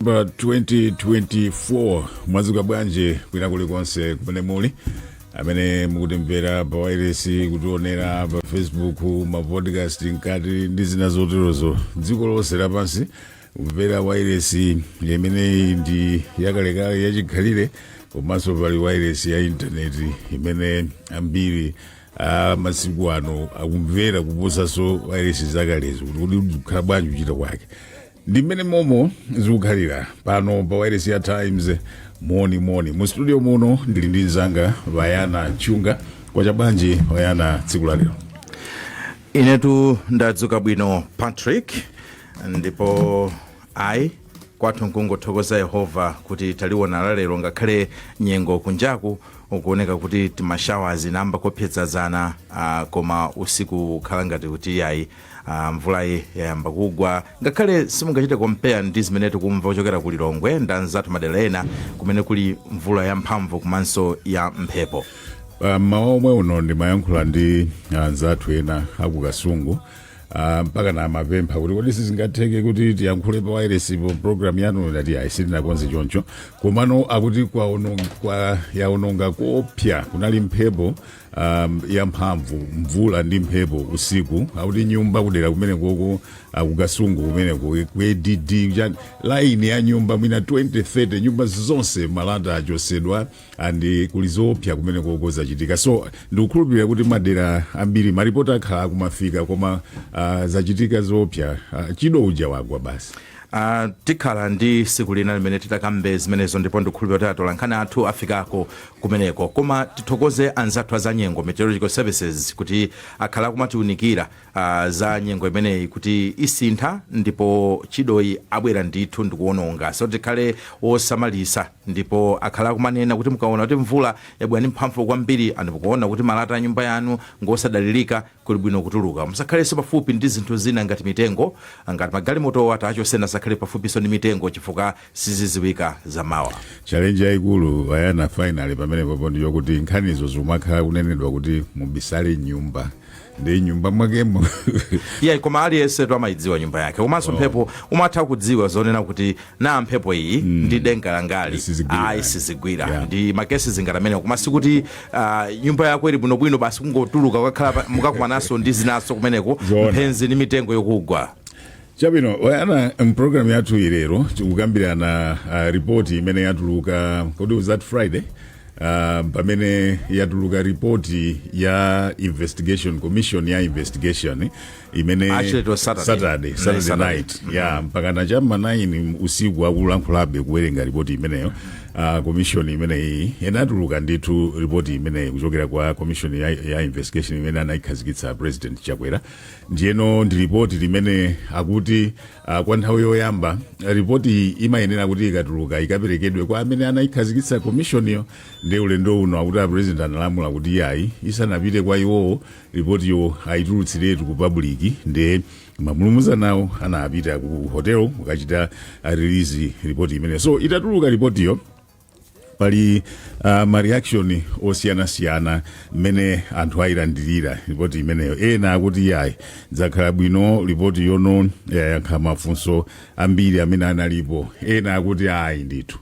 Pa 2024, mwadzuka bwanji kwina kulikonse kumene muli, amene mukutimvera pa wireless, kutionera pa Facebook, ma podcast mkati ndi zina zoterozo, dziko lonse lapansi kumvera wireless imeneyi ndi yakalekale, yachikhalire, komanso pali wireless ya intaneti imene ambiri a masiku ano akumvera kuposanso wireless zakalezo. Kuti kukhala bwanji kuchita kwake ndi mmene momo zikukhalira pano pa wireless ya Times. Moni moni mu studio muno, ndili ndi mzanga Vayana Chunga. Kwacha bwanji, Vayana, tsiku la lero? Inetu ndadzuka bwino, Patrick, ndipo ayi, kwathu nkungothokoza Yehova kuti taliona la lero, ngakhale nyengo kunjaku ukuoneka kuti tima shower zinamba kopyedzazana, koma usiku ukhala ngati kuti yayi, mvulayi yayamba kugwa, ngakhale simungachite compare ndi zimene tikumva kuchokera ku Lilongwe ndi anzathu madera ena kumene kuli mvula yamphamvu komanso ya mphepo. Mmawa omwe uno ndimayankhula ndi anzathu ena akuKasungu, mpaka na amapempha kuti kodi sizingatheke kuti tiyankhule pa wireless po program yanu? Ndati ayi, sitinakonze choncho, komano akuti kwa yaononga koopsa. Kunali mphepo yamphamvu, mvula ndi mphepo usiku. Akuti nyumba kudera kumene koko, kuKasungu kumeneko, ku ADD line ya nyumba mwina 20 30 nyumba zonse malata achosedwa and kuli zoopsa kumene koko zachitika. So ndikukhulupirira kuti madera ambiri maripoti akhala akumafika, koma zachitika zoopsa. Chido uja wagwa basi. Tikhala ndi siku lina limene titakambe zimenezo, ndipo ndikukhulupirira kuti atolankhani athu afikako kumeneko. Koma tithokoze anzathu azanyengo, Meteorological Services, kuti akhala akumatiunikira za nyengo imeneyi kuti isintha ndipo chidoyi abwera ndithu ndikuononga, so tikhale osamalisa. Ndipo akhala akumanena kuti mukaona kuti mvula yabwera ndi mphamvu kwambiri, and mukuona kuti malata a nyumba yanu ngosadalirika, kuli bwino kutuluka. Musakhalenso pafupi ndi zinthu zina ngati mitengo, ngati magalimoto atachosena, asakhale pafupiso ndi mitengo chifukwa siziziwika zamawa. Challenge yayikulu, Ayana, finally pamene popo ndiyokuti nkhanizo zimakhala kunenedwa kuti mubisale nyumba, ndi nyumba mwakemo. Yeah, koma aliyense tu amayidziwa nyumba yake, komanso mphepo umatha kudziwa zonena kuti na mphepo iyi ndi denga langali Sizigwira. Ayi, sizigwira. Yeah. Ndi ma cases ngati amenewo, koma sikuti nyumba yako ili bwinobwino, basi kungotuluka kukakhala mukakumananso ndi zinaso kumeneko. Zoona. Mphenzi ndi mitengo yokugwa. Chabwino, Wayana, mpulogalamu yathu ilero tikukambirana ripoti imene yatuluka. Kodi was that Friday? Pamene yatuluka ripoti ya investigation, commission ya investigation imene Actually, it was Saturday. Saturday, Saturday, Saturday. night, ya mpakana chamma 9 usiku akulankhulabe, kuwerenga ripoti imeneyo. Commission imeneyi inatuluka ndithu ripoti imeneyi kuchokera kwa commission ya investigation imene anayikhazikitsa President Chakwera. Ndiyeno ndi ripoti limene akuti kwa nthawi yoyamba ripoti imayenera kuti ikatuluka ikaperekedwe kwa amene anayikhazikitsa commissioniyo. Ndi ulendo uno akuti a President analamula kuti yayi, isanapite kwa iwowo ripotiyo ayitulutsiretu ku public. Ndiye mamulumuzanawo anapita ku hotel kukachita release ripoti imeneyo. So itatuluka ripotiyo, pali ma reaction osiyanasiyana mmene anthu ayilandirira ripoti imeneyo. Ena akuti yayi, zakhala bwino, ripoti yono yayankha mafunso ambiri amene analipo. Ena akuti ayi ndithu,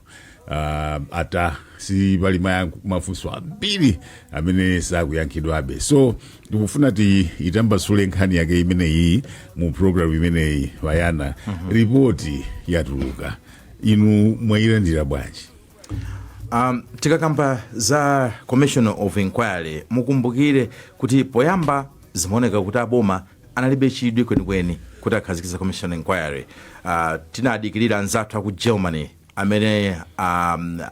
ata si pali mafunso ambiri amene sakuyankhidwabe. So ndikufuna ti itambasule nkhani yake imeneyi mu program imeneyi. Vayana, ripoti yatuluka, inu mwayilandira bwanji? Tikakamba za commission of inquiry, mukumbukire kuti poyamba zimaoneka kuti aboma analibe chidwi kwenikweni kuti akhazikitsa commission of inquiry. Tinadikirira anzathu aku Germany amene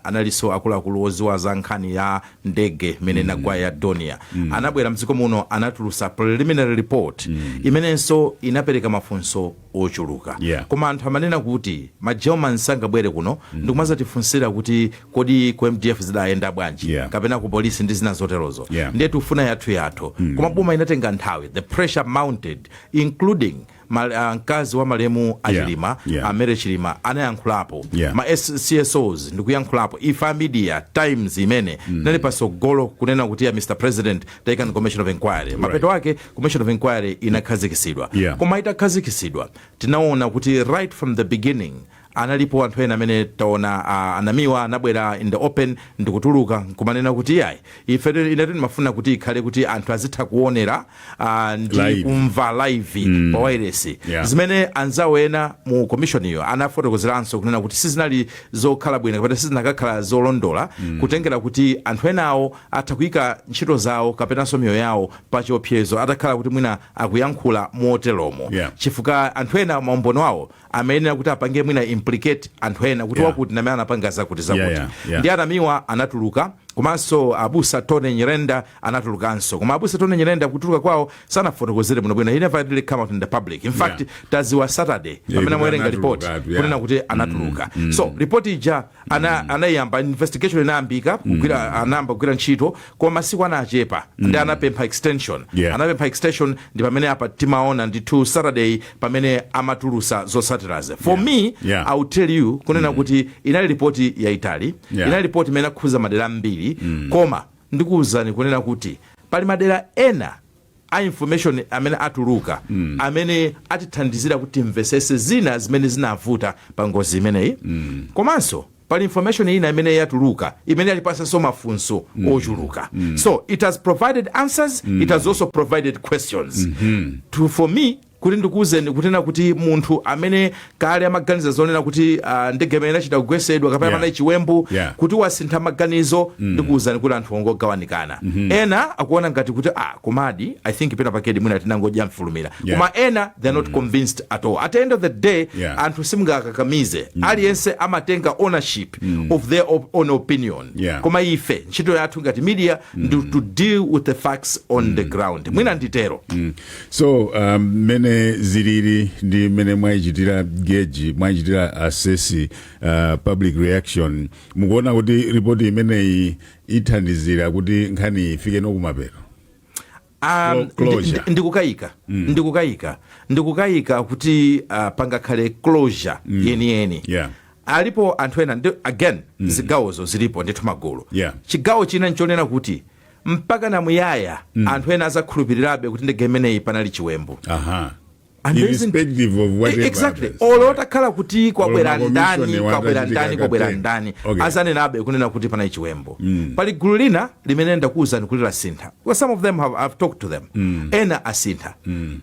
analinso akuluakulu oziwa za nkhani ya ndege imene inagwa ya Dornier. Anabwera mdziko muno, anatulusa preliminary report imenenso inapereka mafunso ochuluka. Koma anthu amanena kuti ma German sangabwere kuno ndikumazatifunsira kuti kodi ku MDF zidayenda bwanji kapena ku polisi ndi zina zoterozo. Ndiye tifuna yathu yathu. Koma boma inatenga nthawi, the pressure mounted, including mkazi wa malemu aChilima, amere Chilima anayankhulapo, ma CSOs ndikuyankhulapo, ife a media, Times imene tinali pasogolo kunena kuti ya Mr President, taikani commission of inquiry. Mapeto ake commission of inquiry inakhazikisidwa. Koma itakhazikisidwa, tinaona kuti right from the beginning Analipo anthu ena amene taona, anamiwa anabwera in the open ndikutuluka nkumanena kuti yayi, ife ine timafuna kuti ikhale kuti anthu azitha kuonera ndi live. Kumva live pa wireless, zimene anzawo ena mu commission iyo anafotokozeranso kunena kuti sizinali zokhala bwino kapena sizinakakhala zolondola, kutengera kuti anthu enawo atha kuyika ntchito zawo kapenanso miyoyo yawo pa chiopsezo atakhala kuti mwina akuyankhula moteromo, chifukwa anthu ena maumboni awo amayenera kuti apange mwina implicate anthu ena kuti wakuti namene anapanga zakuti zakuti. Ndi anamiwa anatuluka, komanso abusa Tony Nyirenda anatulukanso, koma abusa Tony Nyirenda kutuluka kwawo sanafotokozere bwinobwino. He never really come out in the public. In fact, taziwa Saturday pamene kuti amawerenga report anatulukatu, yeah. kunena kuti anatuluka. So report ija anayamba investigation, inayambika kugwira, anayamba kugwira ntchito, koma masiku anachepa ndi anapempha extension. Anapempha extension, ndi pamene apa timaona ndithu Saturday pamene amatulusa zotsatirazi. For me, I will tell you kunena kuti inali ripoti yayitali, inali ripoti imene akhuza madera ambiri, koma ndikuwuzani kunena kuti pali madera ena a information amene atuluka amene atithandizira kuti timvesese zina zimene zinavuta pa ngozi imeneyi. Komanso pali information ina imene yatuluka imene yatipasanso mafunso ochuluka. So it has provided answers, it has also provided questions. For me kuti ndikuwuzeni kunena kuti munthu amene kale amaganiza zonena kuti ndege imene inachita kugwesedwa kapena panali chiwembu, kuti wasintha maganizo, ndikuwuzani kuti anthu ongogawanikana. Ena akuona ngati kuti ah, komadi I think pena pakedi mwina tinangodya mfulumira, koma ena they are not convinced at all. At the end of the day, anthu simungakakamize, aliyense amatenga ownership of their own opinion. Koma ife ntchito yathu ngati media ndi to deal with the facts on the ground. Mwina nditero. So mmene zilili ndi mmene mwayichitira gauge, mwayichitira assess public reaction, mukuona kuti ripoti imeneyi ithandizira kuti nkhani ifike nokumapeto? Closure. Ndikukayika kuti pangakhale closure yeniyeni. Alipo anthu ena again, zigawozo zilipo ndithu, magulu. Chigawo china nchonena kuti mpaka namuyaya anthu ena azakhulupirirabe kuti ndege imeneyi panali chiwembu. And there isn't- Irrespective of whatever Exactly. happens. Olo otakhala kuti kwabwera Olo ndani, makomishoni kwabwera watachitika ndani, kwabwera kate. ndani, azanenabe kunena kuti panali chiwembu. Pali gulu lina limene ndakuwuzani kuti lasintha. Well, some of them have, I've talked to them, ena asintha.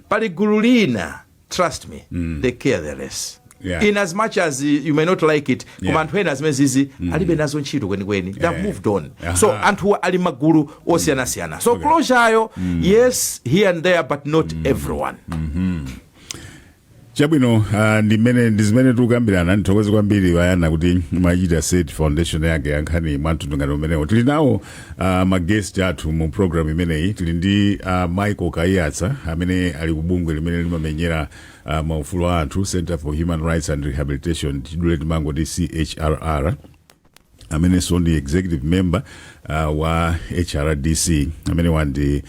Pali gulu lina, trust me, they care the less. In as much as you may not like it, koma anthu ena zimene zizi alibe nazo ntchito kwenikweni. They have moved on. So anthuwa ali magulu osiyanasiyana. So closure, yes, here and there, but not everyone. Chabwino, ndi zimene tikukambirana. Ndithokoze kwambiri Wayana kuti mwachita set foundation yake ya nkhani mwamtundu ngati umenewo. Tili nawo maguest athu mu program imeneyi. Tili ndi Michael Kaiyatsa amene ali kubungwe limene limamenyera maufulu a anthu, Center for Human Rights and Rehabilitation, chidule timangoti CHRR, amenenso ndi executive member wa HRDC. Amene wandi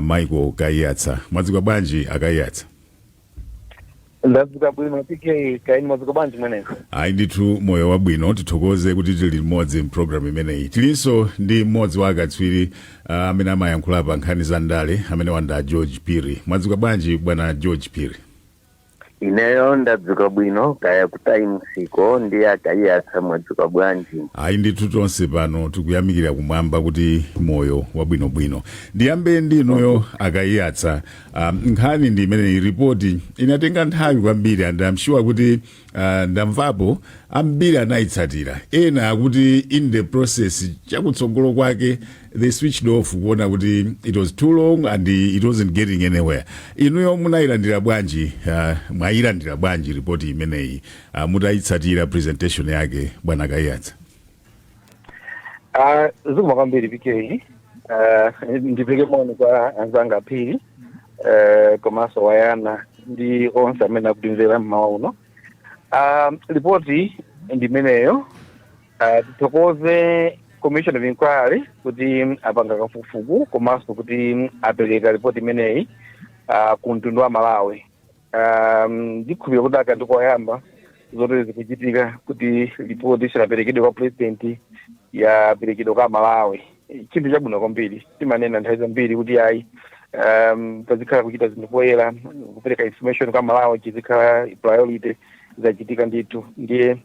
Michael Kaiyatsa. Mwadzuka bwanji, Akaiyatsa? Ndadzuka bwino, PK. Kaya inu mwadzuka bwanji mweneko? Ayi ndithu, moyo wabwino. Tithokoze kuti tili limodzi mpulogalamu imeneyi. Tilinso ndi mmodzi wa akatswiri amene amayankhula pa nkhani za ndale, amene wanda George Phiri. Mwadzuka bwanji, bwana George Phiri? Ineyo ndadzuka bwino. Kaya ku Timesiko ndi Akaiyatsa, mwadzuka bwanji? Ayi ndithu, tonse pano tikuyamikira kumwamba kuti moyo wabwinobwino. Ndiyambe ndi inuyo, Akaiyatsa. Nkhani ndi imeneyi. Ripoti inatenga nthawi kwambiri and I'm sure kuti ndamvapo ambiri anayitsatira, ena akuti in the process chakutsogolo kwake they switched off kuona kuti it was too long and it wasn't getting anywhere. Inuyo munayilandira bwanji, mwayilandira bwanji ripoti imeneyi mutayitsatira presentation yake, bwana Kaiyatsa? Zikomo kwambiri, PK. Ndipeke moni kwa anzanga Phiri, komanso Wayana ndi onse amene akutimvera mmawa uno. Ripoti ndimeneyo. Tithokoze commission of inquiry kuti apanga kafukufuku komanso kuti apereka ripoti imeneyi ku mtundu wa Malawi. Ndikhulupirira kuti aka ndikoyamba zoti zikuchitika kuti ripoti isanaperekedwe kwa president yaperekedwa kwa Malawi, chinthu chabwino kwambiri. Timanena nthawi zambiri kuti ayi, pazikhala kuchita zinthu poyera, kupereka information kwa Malawi chizikhala priority. Zachitika ndithu, ndiye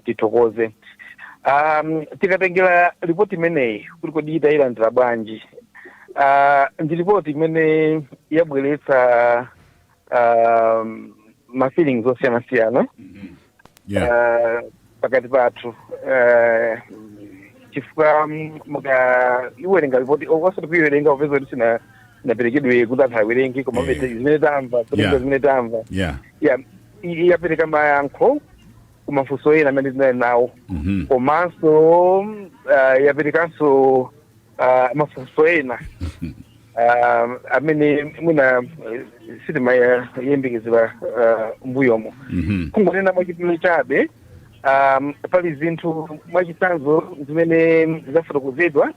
tithokoze. Tikatengera ripoti imeneyi kuti kodi itayilandira bwanji, ndi ripoti imene yabweretsa ma feelings osiyanasiyana pakati pathu, chifukwa muka iwerenga ripoti, osati kuiwerenga, upeza kuti sina sinaperekedwe kuti anthu awerenge, koma zimene tamva kulinga zimene tamva, ya yapereka mayankho kumafunso ena amene tinali nawo, komanso yaperekanso mafunso ena amene mwina sitimayembekezera mbuyomo. Kungonena mwachitulu chabe, pali zinthu mwachitsanzo zimene zafotokozedwa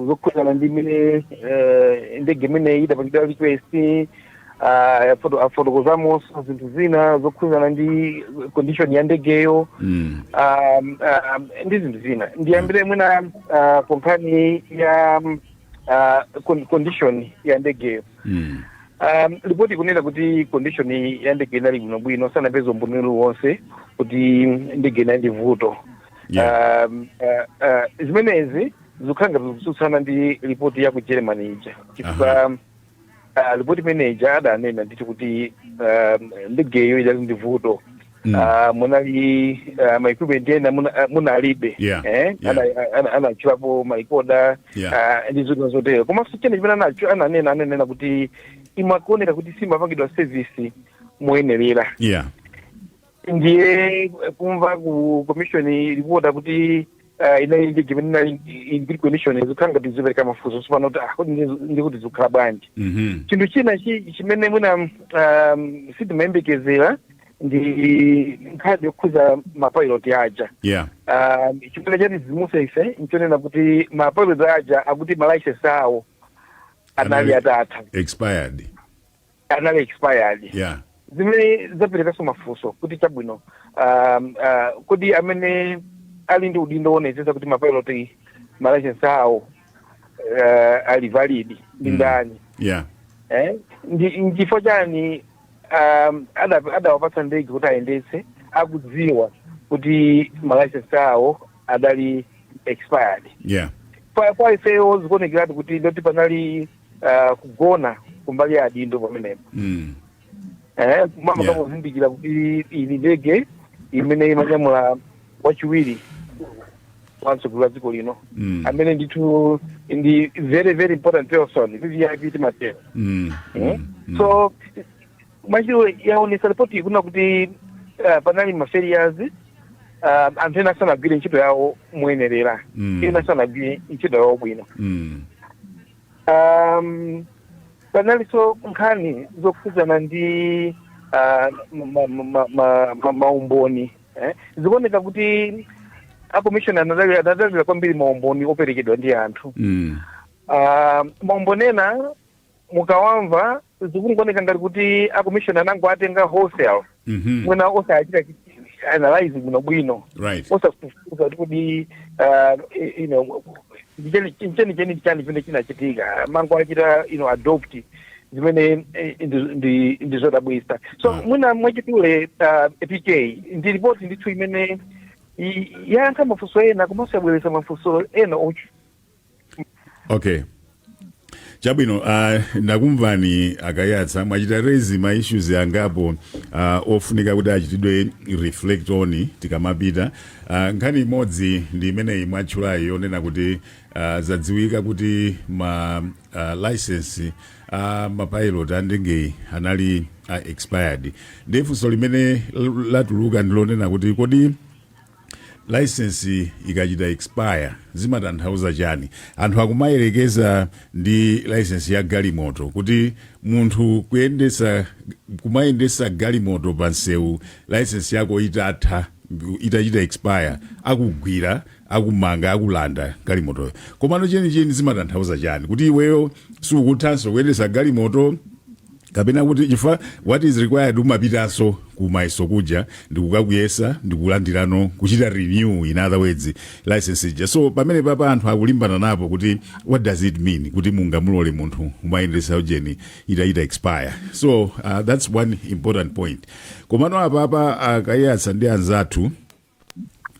zokhudzana ndi imene ndege imene idapangidwa request. Afotokozamonso zinthu zina zokhudzana ndi condition ya ndegeyo ndi zinthu zina. Ndiyambire mwina ku nkhani ya condition ya ndegeyo. Ripoti ikunena kuti condition ya ndege inali bwinobwino, sanapeze umboni uliwonse kuti ndege inali ndi vuto. Zimenezi zikukhala ngati zikutsutsana ndi ripoti ya ku Germany ija, chifukwa ripoti imene ija adanena ndithu kuti ndegeyo idali ndi vuto. Munali ma equipment ena munalibe. Eh? Anatchulapo ma recorder ndi zinthu zotero. Komanso chene chimene ananena kuti imakuoneka kuti simapangidwa service moyenerera. Ndiye kumva ku commission report kuti inali ndege imene inali in good condition, zikukhala ngati zipereka mafunso tsopano kuti kodi ndikuti zikukhala bwanji? Chinthu china chimene mwina sitimayembekezera ndi nkhani yokhuza mapilot aja. Chimene chatidzidzimutsa ife nchonena kuti mapilot aja akuti ma license awo anali atatha. Expired. Anali expired, zimene zaperekanso mafunso kuti chabwino, kodi amene ali ndi udindo wonetsetsa kuti mapilot ma license awo ali valid ndi ndani? Eh? Ndi nchifukwa chani adawapatsa ndege kuti ayendetse akudziwa kuti ma license awo adali expired? Kwa ifeyo zikuonekeratu kuti ndoti panali kugona kumbali ya adindo pamenepo. Mama, kamuzindikira kuti ili ndege imene imanyamula wachiwiri wa mtsogoleri wa dziko lino, amene ndithu ndi very very important person, VVIP timatero. Eh? So mwachidule yaonesa ripoti ikuna kuti panali ma failures, anthu ena sanagwire ntchito yawo moyenerera, ena sanagwire ntchito yawo bwino. Panalinso nkhani zokhudzana ndi maumboni, eh? Zikuoneka kuti a commission anadalira kwambiri maumboni operekedwa ndi anthu. Maumboni ena mukawamva zikungooneka ngati kuti a commission anango atenga wholesale, mwina osachita analyze bwinobwino, osafufuza kuti kodi cheni chani chimene chinachitika, mango achita adopt zimene ndi zodabwitsa. So mwina mwachidule, PK, ndi ripoti ndithu imene yayankha mafunso ena komanso yabweretsa mafunso ena. Okay, chabwino, ndakumvani akayatsa. Mwachita raise ma issues angapo ofunika kuti achitidwe reflect on tikamapita. Nkhani imodzi ndi imeneyi mwatchulayi yonena kuti zadziwika kuti ma license a mapilot a ndegeyi anali expired. Ndi funso limene latuluka ndilonena kuti kodi license ikachita expire zimatanthauza chani? Anthu akumayerekeza ndi license ya galimoto, kuti munthu kumayendesa galimoto pa msewu license yako itatha, itachita expire, akugwira, akumanga, akulanda galimotoyo. Komano chenicheni zimatanthauza chani? Kuti iweyo sukuthanso kuyendesa galimoto? Kapena kuti chifukwa what is required, umapitanso kumayeso kuja ndikukakuyesa ndikulandirano kuchita renew, in other words, license ija. So pamene papa anthu akulimbana napo kuti what does it mean kuti mungamulole munthu umayendesa ujeni itaita expire? So that's one important point. Komano apapa akayatsa ndi anzathu,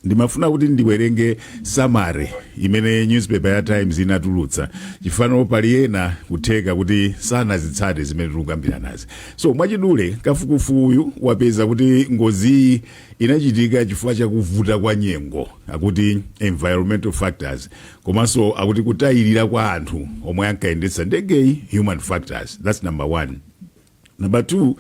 ndimafuna kuti ndiwerenge summary imene newspaper ya Times inatulutsa, chifano pali ena kutheka kuti sanazitsate zimene tikukambira nazi. So mwachidule, kafukufukuyu wapeza kuti ngoziyi inachitika chifukwa chakuvuta kwa nyengo, akuti environmental factors, komanso akuti kutayirira kwa anthu omwe ankayendetsa ndegeyi, human factors. That's number one. Number two,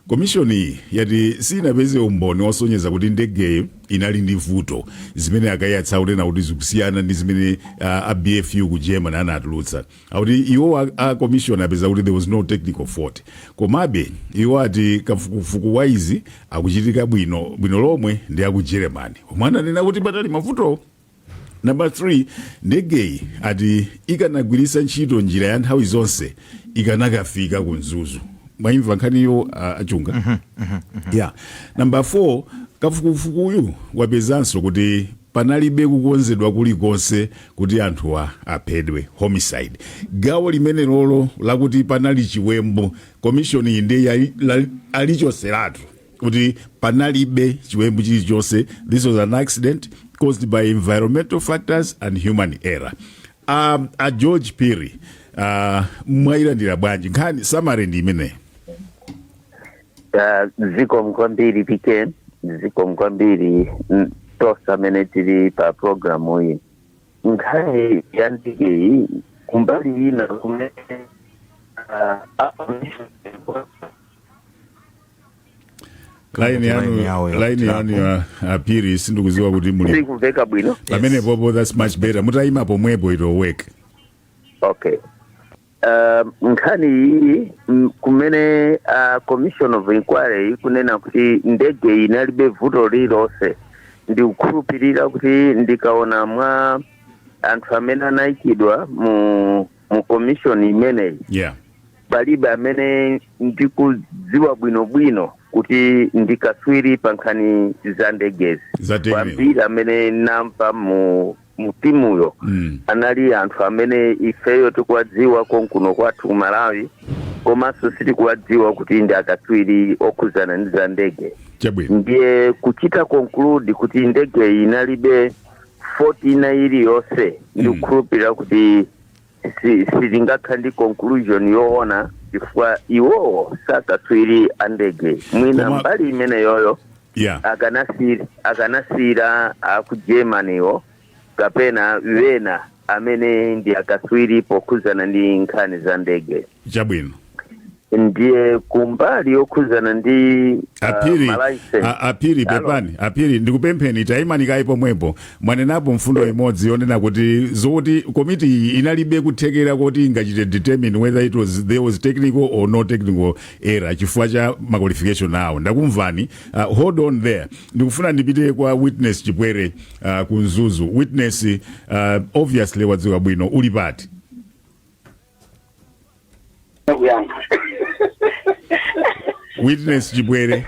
commission iyi yati sinapeze umboni wosonyeza kuti ndegeyo inali ndi vuto, zimene akayatsa kunena kuti zikusiyana ndi zimene a BFU ku Germany anatulutsa. Akuti iwo a commission apeza kuti there was no technical fault. Komabe iwo ati kafukufuku wa izi akuchitika bwino bwino lomwe ndi aku Germany omwe ananena kuti patali mavuto. Number 3, ndegeyi ati ikanagwiritsa ntchito njira ya nthawi zonse ikanakafika ku Mzuzu. Mwayimva nkhaniyo, achunga? Yeah. Number 4, kafukufukuyu wapezanso kuti panalibe kukonzedwa kulikonse kuti anthuwa aphedwe, homicide. Gawo limene lolo lakuti panali chiwembu, commission iyi ndiye alichoseratu kuti panalibe chiwembu chilichonse. This was an accident caused by environmental factors and human error. A George Phiri, mwayilandira bwanji nkhani? Summary ndi imeneyi. Zikomo kwambiri PK, zikomo kwambiri tonse amene tili pa programu iyi. Nkhani ya ndegeyi, kumbali ina kumene line yanu Line yawo line yanu ya apiri sindikuziwa kuti muli Sikumveka bwino? Pamene popo, that's much better. Mutayima pomwepo, it will work. Okay. Nkhani iyi, kumene commission of inquiry ikunena kuti ndege inalibe vuto lililonse, ndikukhulupirira kuti ndikaona mwa anthu amene anayikidwa mu commission imeneyi, palibe amene ndikudziwa bwinobwino kuti ndikaswiri pa nkhani za ndegezi. Za technical. Kwambiri amene namva mu timuyo anali anthu amene ifeyo tikuwadziwa konkuno kwathu ku Malawi, komanso sitikuwadziwa kuti ndi akatswiri okhuzana ndi za ndege. Ndiye kuchita conclude kuti ndege inalibe fault ina iliyonse, ndikukhulupirira kuti sitingakhala ndi conclusion yoona, chifukwa iwowo sakatswiri a ndege. Mwina mbali imeneyoyo akanasira aku Germanywo kapena wena amene ndi akatswiri pokhuzana ndi nkhani za ndege. Ndiye kumbali yokhuzana ndi Aphiri, ma license. Aphiri, Hello. pepani Aphiri, ndikupempheni tayimani kayi pomwepo. Mwanenapo mfundo imodzi yonena kuti zokuti komiti iyi inalibe kuthekera kuti ingachite determine whether it was there was technical or no technical error chifukwa cha ma qualification awo. Ndakumvani. Hold on there. Ndikufuna ndipite kwa Witness Chipwere ku Mzuzu. Witness, obviously wadziwa bwino. Uli pati? Kuyankha. Witness Chipwere.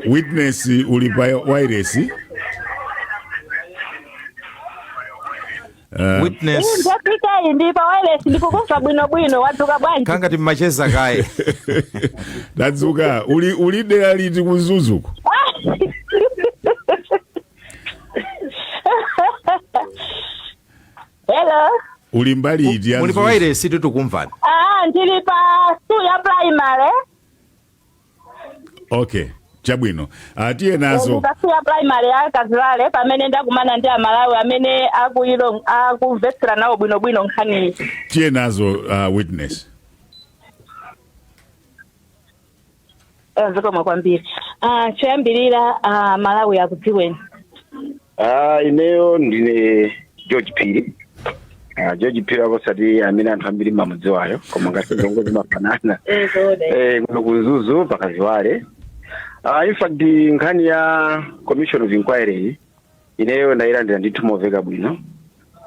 Witness, uli pa wireless? Witness. Ndapitayi, ndi pa wireless, ndikukumva bwinobwino. Wadzuka bwanji? Kangati mmacheza kaye. Ndadzuka. Uli dera liti ku Mzuzuko? Hello. Uli mbali iti ya Muli pa Mzuzu? wireless, titukumvani. Ah, ndili pa school ya primary. Okay, chabwino. Tiye nazo. Pa school ya primary ya Kazilale, pamene ndakumana ndi Amalawi amene akuyilo akumvetsera nawo bwinobwino nkhaniyi. Tiye nazo, Witness. Zikomo kwambiri. Choyambirira, Malawi akudziweni. Ineyo ndine George Phiri. George Phiri akosati amene anthu ambiri mamudziwayo, koma ngati ndongo zimafanana. Zoona. Kuno ku Mzuzu pakaziwale. In fact, nkhani ya commission of inquiry iyi, ineyo ndayilandira ndithu moveka bwino.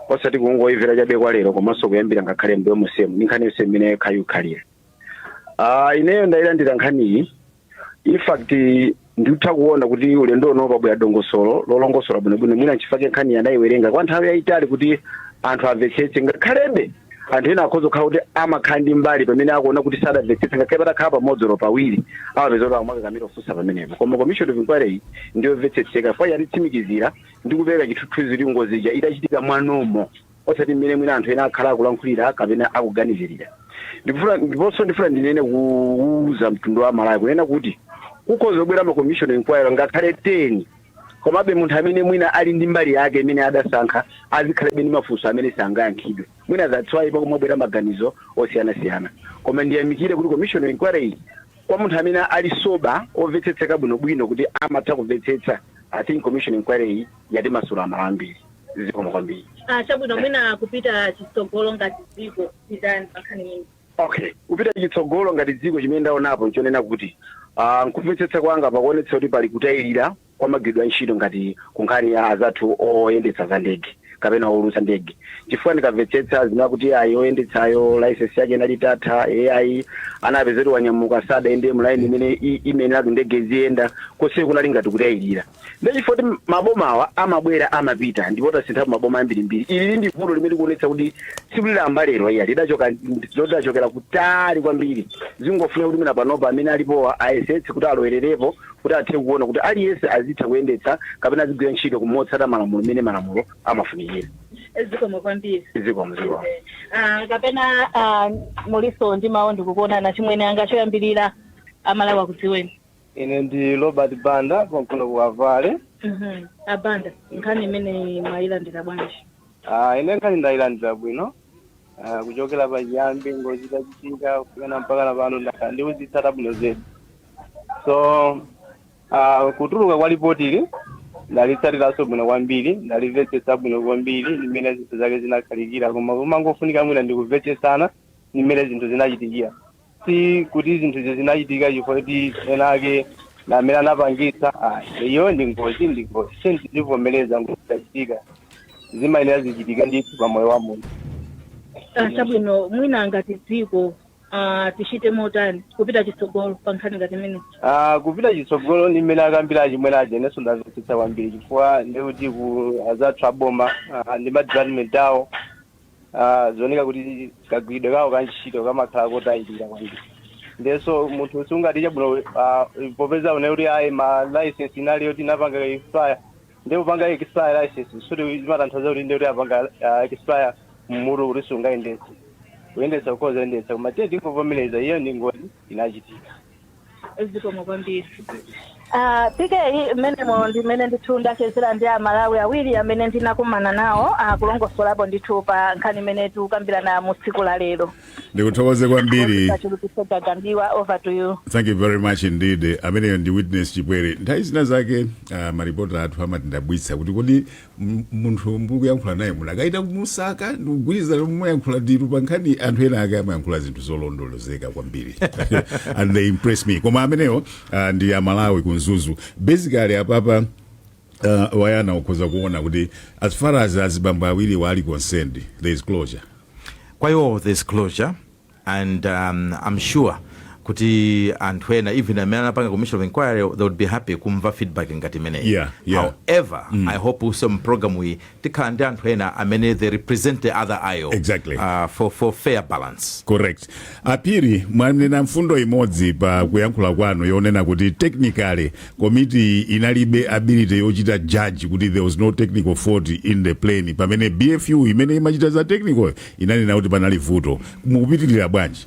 Osati kungoimvera chabe kwa lero, komanso kuyambira ngakhale mbuyo musemu ndi nkhani yonse imene khayikhalira. Ineyo ndayilandira nkhaniyi. In fact, ndikutha kuona kuti ulendo uno pabwera dongosolo lolongosola bwinobwino. Mwina nchifukwa nkhani anayiwerenga kwa nthawi yayitali kuti anthu amvetsetse, ngakhalebe anthu ena akhoza kukhala kuti amakhala ndi mbali pamene akuona kuti sadamvetsetse, ngakhale patakhala pamodzi olo pawiri, amapeza kuti amakakamira kufunsa pamenepo. Koma commission of inquiry iyi ndiyomvetsetseka, chifukwa yatitsimikizira ndi kupereka chithunzithunzi kuti ngozi ija itachitika mwanomo, osati mmene mwina anthu ena akhala akulankhulira kapena akuganizirira. Ndifuna ndiponso ndifuna ndinene kuuza mtundu wa Malawi kunena kuti kukhoza kubwera ma commission inquiry ngakhale 10, komabe munthu amene mwina ali ndi mbali yake imene adasankha azikhalebe ndi mafunso amene sangayankhidwe. Mwina that's why pakumabwera maganizo osiyanasiyana. Koma ndiyamikire kuti commission inquiry iyi, kwa munthu amene ali sober, omvetsetseka bwinobwino kuti amatha kumvetsetsa, I think commission inquiry iyi yatimasula amala ambiri. Zikomo kwambiri. Chabwino, mwina kupita chitsogolo ngati dziko titani pa nkhani imene? Okay, kupita chitsogolo ngati dziko, chimene ndaonapo nchonena kuti nkumvetsetsa kwanga pakuonetsa kuti pali kutayirira kwa magwiridwe a ntchito ngati kunkhani ya azathu oyendetsa za ndege kapena owulutsa ndege, chifukwa ndikamvetsetsa zina kuti ayi, oyendetsayo license yake inali itatha, ayi, anapeza kuti wanyamuka sadayende mu line imene imenera kuti ndege ziyenda. Konse kunali ngati kutayirira. Ndechifukwa kuti mabomawa amabwera, amapita, ndipo tasinthapo maboma ambirimbiri. Ili ndi vuto limene likuonetsa kuti sikulilamba lero iya, lidachoka, lidachokera kutali kwambiri. Zingofuna kuti mwina panopa amene alipowa ayesetse kuti alowererepo kuti athe kuona kuti aliyense azitha kuyendetsa kapena azigwira ntchito kumotsata malamulo mmene malamulo amafunikira. Zikomo kwambiri. Zikomo, zikomo. Kapena muliso ndi mawu, ndikukuonana chimwene anga. Choyambirira, Amalawi akudziweni. Ine ndi Robert Banda, konkuno ku Avale. Abanda, nkhani imene mwayilandira bwanji? Ine nkhani ndayilandira bwino. Kuchokera pachiyambi ngozi itachitika kufika mpaka na pano, ndakhala ndikuzitsata bwino zedi. So kutuluka kwa ripoti ndalitsatiranso bwino kwambiri, ndalimvetsetsa bwino kwambiri limene zinthu zake zinakhalikira. Koma kumangofunika mwina ndikumvetsetsana limene zinthu zinachitikira, si kuti zinthu izi zinachitika chifukwa kuti ena ake na amene anapangitsa. Iyo ndi ngozi, ndi ngozi, sindizivomereza. Ngozi zachitika, zimayenera zichitika ndithu pa moyo wa munthu. Chabwino, mwina ngati dziko tichite motani kupita chitsogolo pa nkhani ngati imene? Kupita chitsogolo ndi mmene akambira achimwene aja, inenso ndamvetsetsa kwambiri, chifukwa ndikuti ku azathu aboma ndi ma department awo, zioneka kuti kagwiridwe kawo ka ntchito kamakhala kotayirira kwambiri. Ndenso munthu sungati chabwino, popeza une kuti ayi, ma license inali yoti inapanga expire, ndi kupanga expire license suti zimatanthauza kuti ndi kuti apanga expire mmutu kuti sungayendetse. Kuyendetsa kukhoza kuyendetsa, koma tiye tingovomereza, iyo ndi ngozi inachitika. Zikomo kwambiri. PK, mmenemo ndimene ndithu ndachezera ndi Amalawi awiri amene ndinakumana nawo, kulongosolapo ndithu pa nkhani imene tikukambirana mu tsiku la lero. Ndikuthokoze kwambiri. Kachulukitso Gagambiwa, over to you. Thank you very much indeed. Ameneyo ndi Witness Chipwere. Nthawi zina zake maripota athu amatindabwitsa kuti kodi munthu mukuyankhula naye munakaita kumusaka ndikugwirizana mumayankhula nditu pa nkhani. Anthu ena ake amayankhula zinthu zolondolozeka kwambiri and they impress me. Koma amenewo ndi Amalawi ku Mzuzu. Basically apapa wayana ukhoza kuona kuti as far as azibambo awiri wali concerned, there is closure. Kwa iwo there's closure, and I'm sure kuti anthu ena, even amene anapanga commission of inquiry, they would be happy kumva feedback ngati imeneyi. However, I hope also program iyi tikhala ndi anthu ena amene they represent the other aisle for fair balance. Correct. Apiri, mwanena mfundo imodzi pa kuyankhula kwanu yonena kuti technically committee inalibe ability yochita judge kuti there was no technical fault in the plane, pamene BFU imene imachita za technical inanena kuti panali vuto. Mukupitirira bwanji?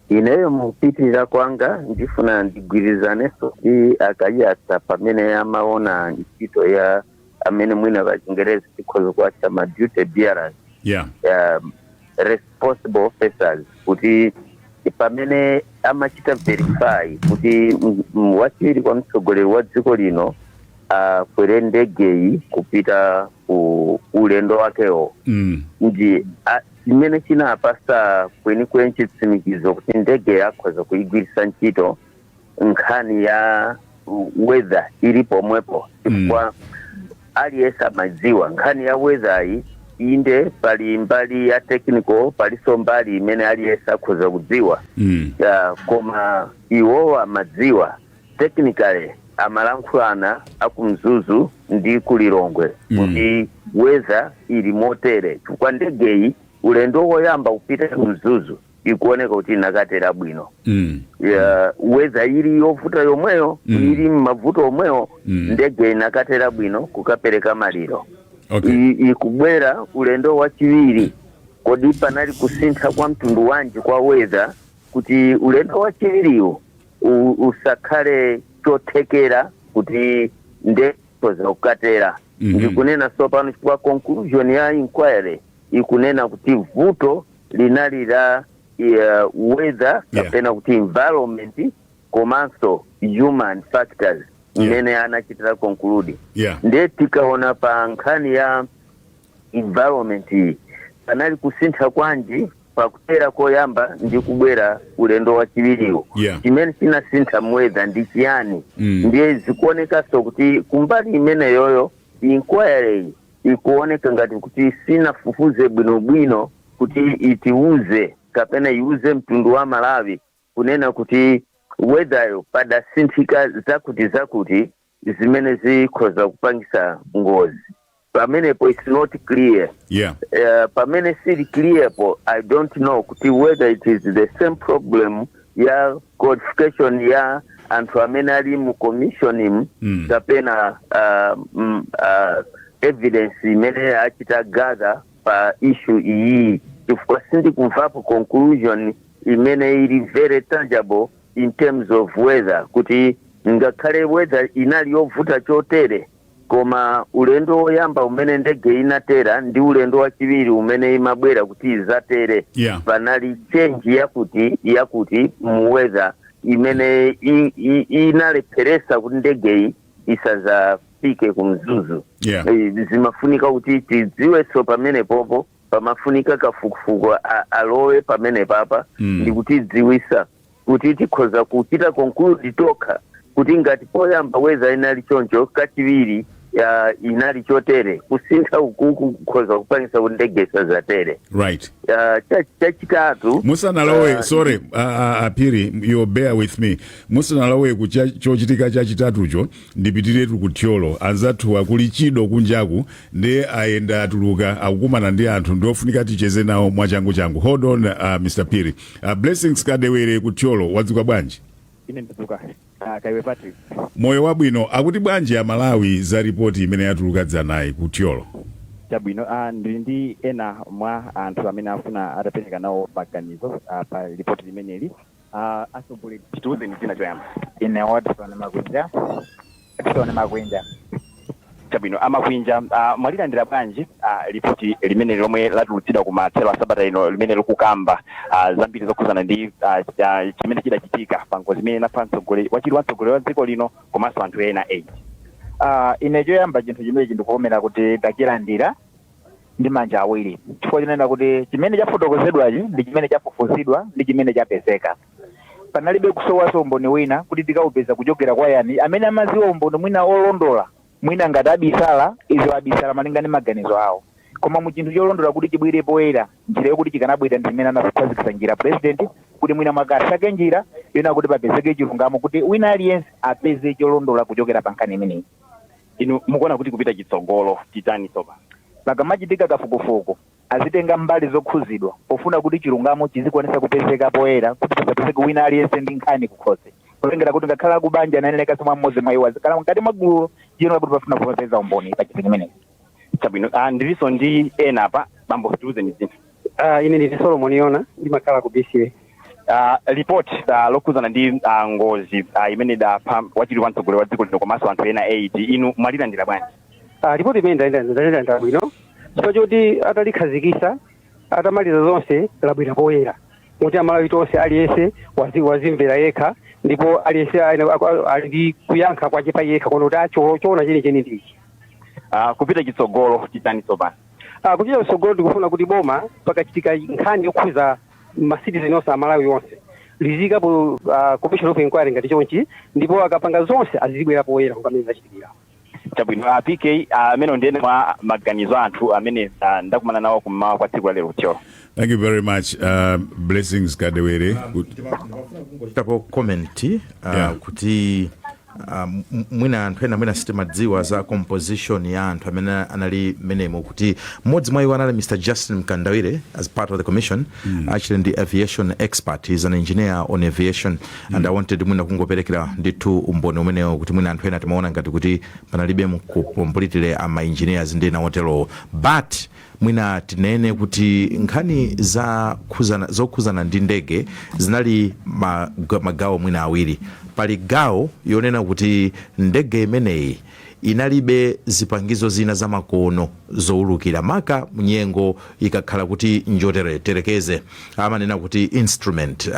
Ineyo mukupitirira kwanga, ndifuna ndigwirizanenso ndi Akayatsa pamene amaona ntchito ya amene mwina pa Chingerezi tikhoza kuwatcha ma duty bearers, responsible officers, kuti pamene amachita verify kuti wachiwiri kwa mtsogoleri wa dziko lino akwere ndegeyi kupita ku ulendo wakewo, ndi chimene chinapasa kwenikweni chitsimikizo kuti ndege yakhoza kuyigwiritsa ntchito, nkhani ya weather ili pomwepo, chifukwa aliyense amadziwa nkhani ya weather iyi. Inde, pali mbali ya technical, paliso mbali imene aliyense akhoza kudziwa. Koma iwowa amadziwa technically, amalankhulana akumzuzu ndi kulilongwe kuti weather ili motere, chifukwa ndegeyi ulendo woyamba kupita kumzuzu ikuoneka kuti inakatera bwino. Ya, weather ili yovuta yomweyo, ili mavuto omweyo, ndege inakatera bwino kukapereka maliro. Ikubwera ulendo wachiwiri, kodi panali kusintha kwa mtundu wanji kwa weather kuti ulendo wachiwiriwo usakhale chothekera kuti ndege kukatera? Ndikunena sopano chifukwa conclusion ya inquiry ikunena kuti vuto linali la weather kapena kuti environment komanso human factors imene anachitira conclude. Ndiye tikaona pa nkhani ya environment iyi, panali kusintha kwanji pakutera koyamba ndi kubwera ulendo wachiwiriwo? Chimene chinasintha mu weather ndi chiyani? Ndiye zikuonekanso kuti kumbali imeneyoyo inquiry ikuoneka ngati kuti sinafufuze bwinobwino kuti itiuze kapena iuze mtundu wa Malawi kunena kuti weather yo padasinthika zakuti zakuti zimene zikhoza kupangisa ngozi. Pamenepo it's not clear. Pamene sili clear po, I don't know kuti whether it is the same problem ya qualification ya anthu amene ali mu commission kapena evidence imene achita gather pa issue iyi, chifukwa sindikumvapo conclusion imene ili very tangible in terms of weather, kuti ngakhale weather inali yovuta chotere, koma ulendo woyamba umene ndege inatera ndi ulendo wachiwiri umene imabwera kuti izatere, panali change yakuti yakuti mu weather imene inalepheresa kuti ndegeyi isazafike ku Mzuzu. Zimafunika kuti tidziwenso pamene popo pamafunika kafukufuku alowe pamene papa ndi kutidziwisa kuti tikhoza kuchita conclude tokha kuti ngati poyamba weather inali choncho, kachiwiri ya inali chotere, kusintha ukuku kukhoza kupangisa kuti ndege isazatere. Chachitatu, Musanalowe, sorry, Apiri, you bear with me, musanalowe ku chochitika chachitatucho, ndipitiretu ku Thyolo. Anzathu akuli chido kunjaku ndi ayenda, atuluka, akukumana ndi anthu, ndiofunika ticheze nawo mwachangu changu. Hold on, Mr Piri. Blessings Kadewere ku Thyolo, wadzuka bwanji? Ine ndadzuka. Kaiwe Patrick? Moyo wabwino. Akuti bwanji Amalawi za ripoti imene yatuluka dzanayi ku Thyolo? Chabwino, ndili ndi ena mwa anthu amene afuna atapereka nawo maganizo pa ripoti limeneli. Atsogoleri, titiuzeni dzina choyamba. Ine Watson Makwinja, Watson Makwinja. Chabwino, Amakwinja, mwalilandira bwanji ripoti limene lomwe latulutsidwa ku mathero a sabata ino, limene likukamba zambiri zokhuzana ndi chimene chidachitika pa ngozi imene inapha mtsogoleri wachiwiri wa mtsogoleri wa dziko lino komanso anthu ena 8? Ine choyamba, chinthu chimenechi ndikuomera kuti tachilandira ndi manja awiri, chifukwa chinena kuti chimene chafotokozedwachi ndi chimene chafufuzidwa ndi chimene chapezeka. Panalibe kusowaso umboni wina kuti tikaupeza kuchokera kwa yani amene amaziwa umboni mwina olondola. Mwina ngati abisala, izo abisala malinga ndi maganizo awo, koma mu chinthu cholondola kuti chibwere poyera, njira yokuti chikanabwera ndi imene anakhazikitsa njira president, kuti mwina mwakasake njira yona kuti papezeke chilungamo, kuti wina aliyense apeze cholondola kuchokera pa nkhani imeneyi. Inu mukuona kuti kupita chitsogolo titani tsopano? Pakamachitika kafukufuku, azitenga mbali zokhuzidwa pofuna kuti chilungamo chizikwanisa kupezeka poyera, kuti pasapezeke wina aliyense ndi nkhani kukhosi, kutengera kuti ngakhala akubanja anayenera mwa mmodzi mwa iwo azikhala mkati mwa gululo chiyeno kuti pafuna kupeza umboni pa chinthu chimenechi. Chabwino, ndilinso ndi ena apa. Bambo, tiuzeni dzina. Ine ndine Solomon Yona, ndimakhala ku BCA. Report lokhuzana ndi ngozi imene idapha wachiwiri wa mtsogoleri wa dziko lino komanso anthu ena 8, inu mwalilandira bwanji? Ripoti imene ndalandira bwino, chifukwa choti atalikhazikisa, atamaliza zonse, labwera poyera kuti Amalawi tonse, aliyense wazimvera yekha, ndipo aliyense ali ndi kuyankha kwache pa yekha kuona kuti choona chenicheni ndichi. Kupita chitsogolo titani tsopano? Kupita chitsogolo, tikufuna kuti boma pakachitika nkhani yokhuza ma citizen onse, Amalawi onse, lizikapo commission of inquiry ngati chonchi, ndipo akapanga zonse azibwera poyera pamene zachitikira. Chabwino, PK, amene ndiyene mwa maganizo anthu amene ndakumana nawo kummawa kwa tsiku la lero Thyolo. Thank you very much, Blessings Kadewere. Chitapo comment kuti mwina anthu ena mwina sitimadziwa za composition ya anthu amene anali menemo, kuti mmodzi mwa iwo anali Mr Justin Mkandawire as part of the commission. Actually ndi aviation expert, he's an engineer on aviation, and I wanted mwina kungoperekera ndithu umboni umenewo kuti mwina anthu ena timaona ngati kuti panalibe completely ama engineers ndi ena oterowo, but mwina tinene kuti nkhani za zokhuzana ndi ndege zinali magawo mwina awiri. Pali gawo yonena kuti ndege imeneyi inalibe zipangizo zina zamakono zowulukira, maka mnyengo ikakhala kuti njotere, terekeze amanena kuti instrument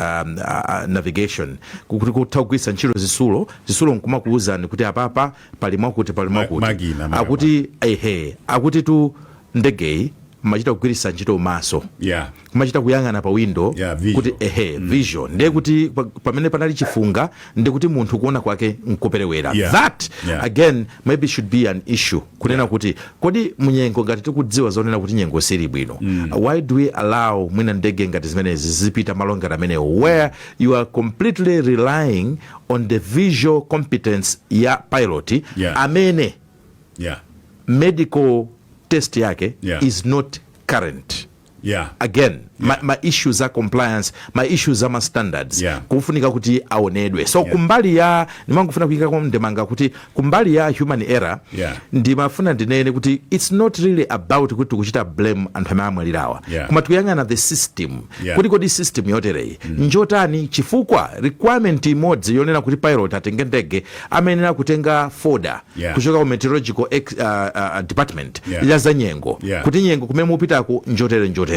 navigation, kuti kutha kugwiritsa ntchito zisulo, zisulo nkumakuwuzani kuti apapa pali mwakuti, pali mwakuti. Makina. Akuti ehe, akuti tu ndegeyi machita kugwiritsa ntchito maso, kumachita kuyang'ana pa window Visual. kuti ehe, vision, ndiye kuti pamene panali chifunga ndi kuti munthu kuona kwake nkuperewera. That again maybe should be an issue kunena kuti kodi munyengo ngati tikudziwa zonena kuti nyengo sili bwino, why do we allow mwina ndege ngati zimenezi zipita malo ngati amenewo where you are completely relying on the visual competence ya pilot amene medical test yake is not current? Again, ma issues a compliance, ma issues ama standards kufunika kuti aonedwe. So kumbali ya, ndimangofuna kuyikako ndemanga kuti kumbali ya human error, ndimafuna ndinene kuti it's not really about kuti tikuchita blame anthu amene amwalirawa, koma tikuyang'ana the system, kuti kodi system yotereyi njotani? Chifukwa requirement imodzi yonena kuti pilot atenge ndege amayenera kutenga folder kuchoka ku meteorological department ya za nyengo, kuti nyengo kumene mupitako njotere njotere.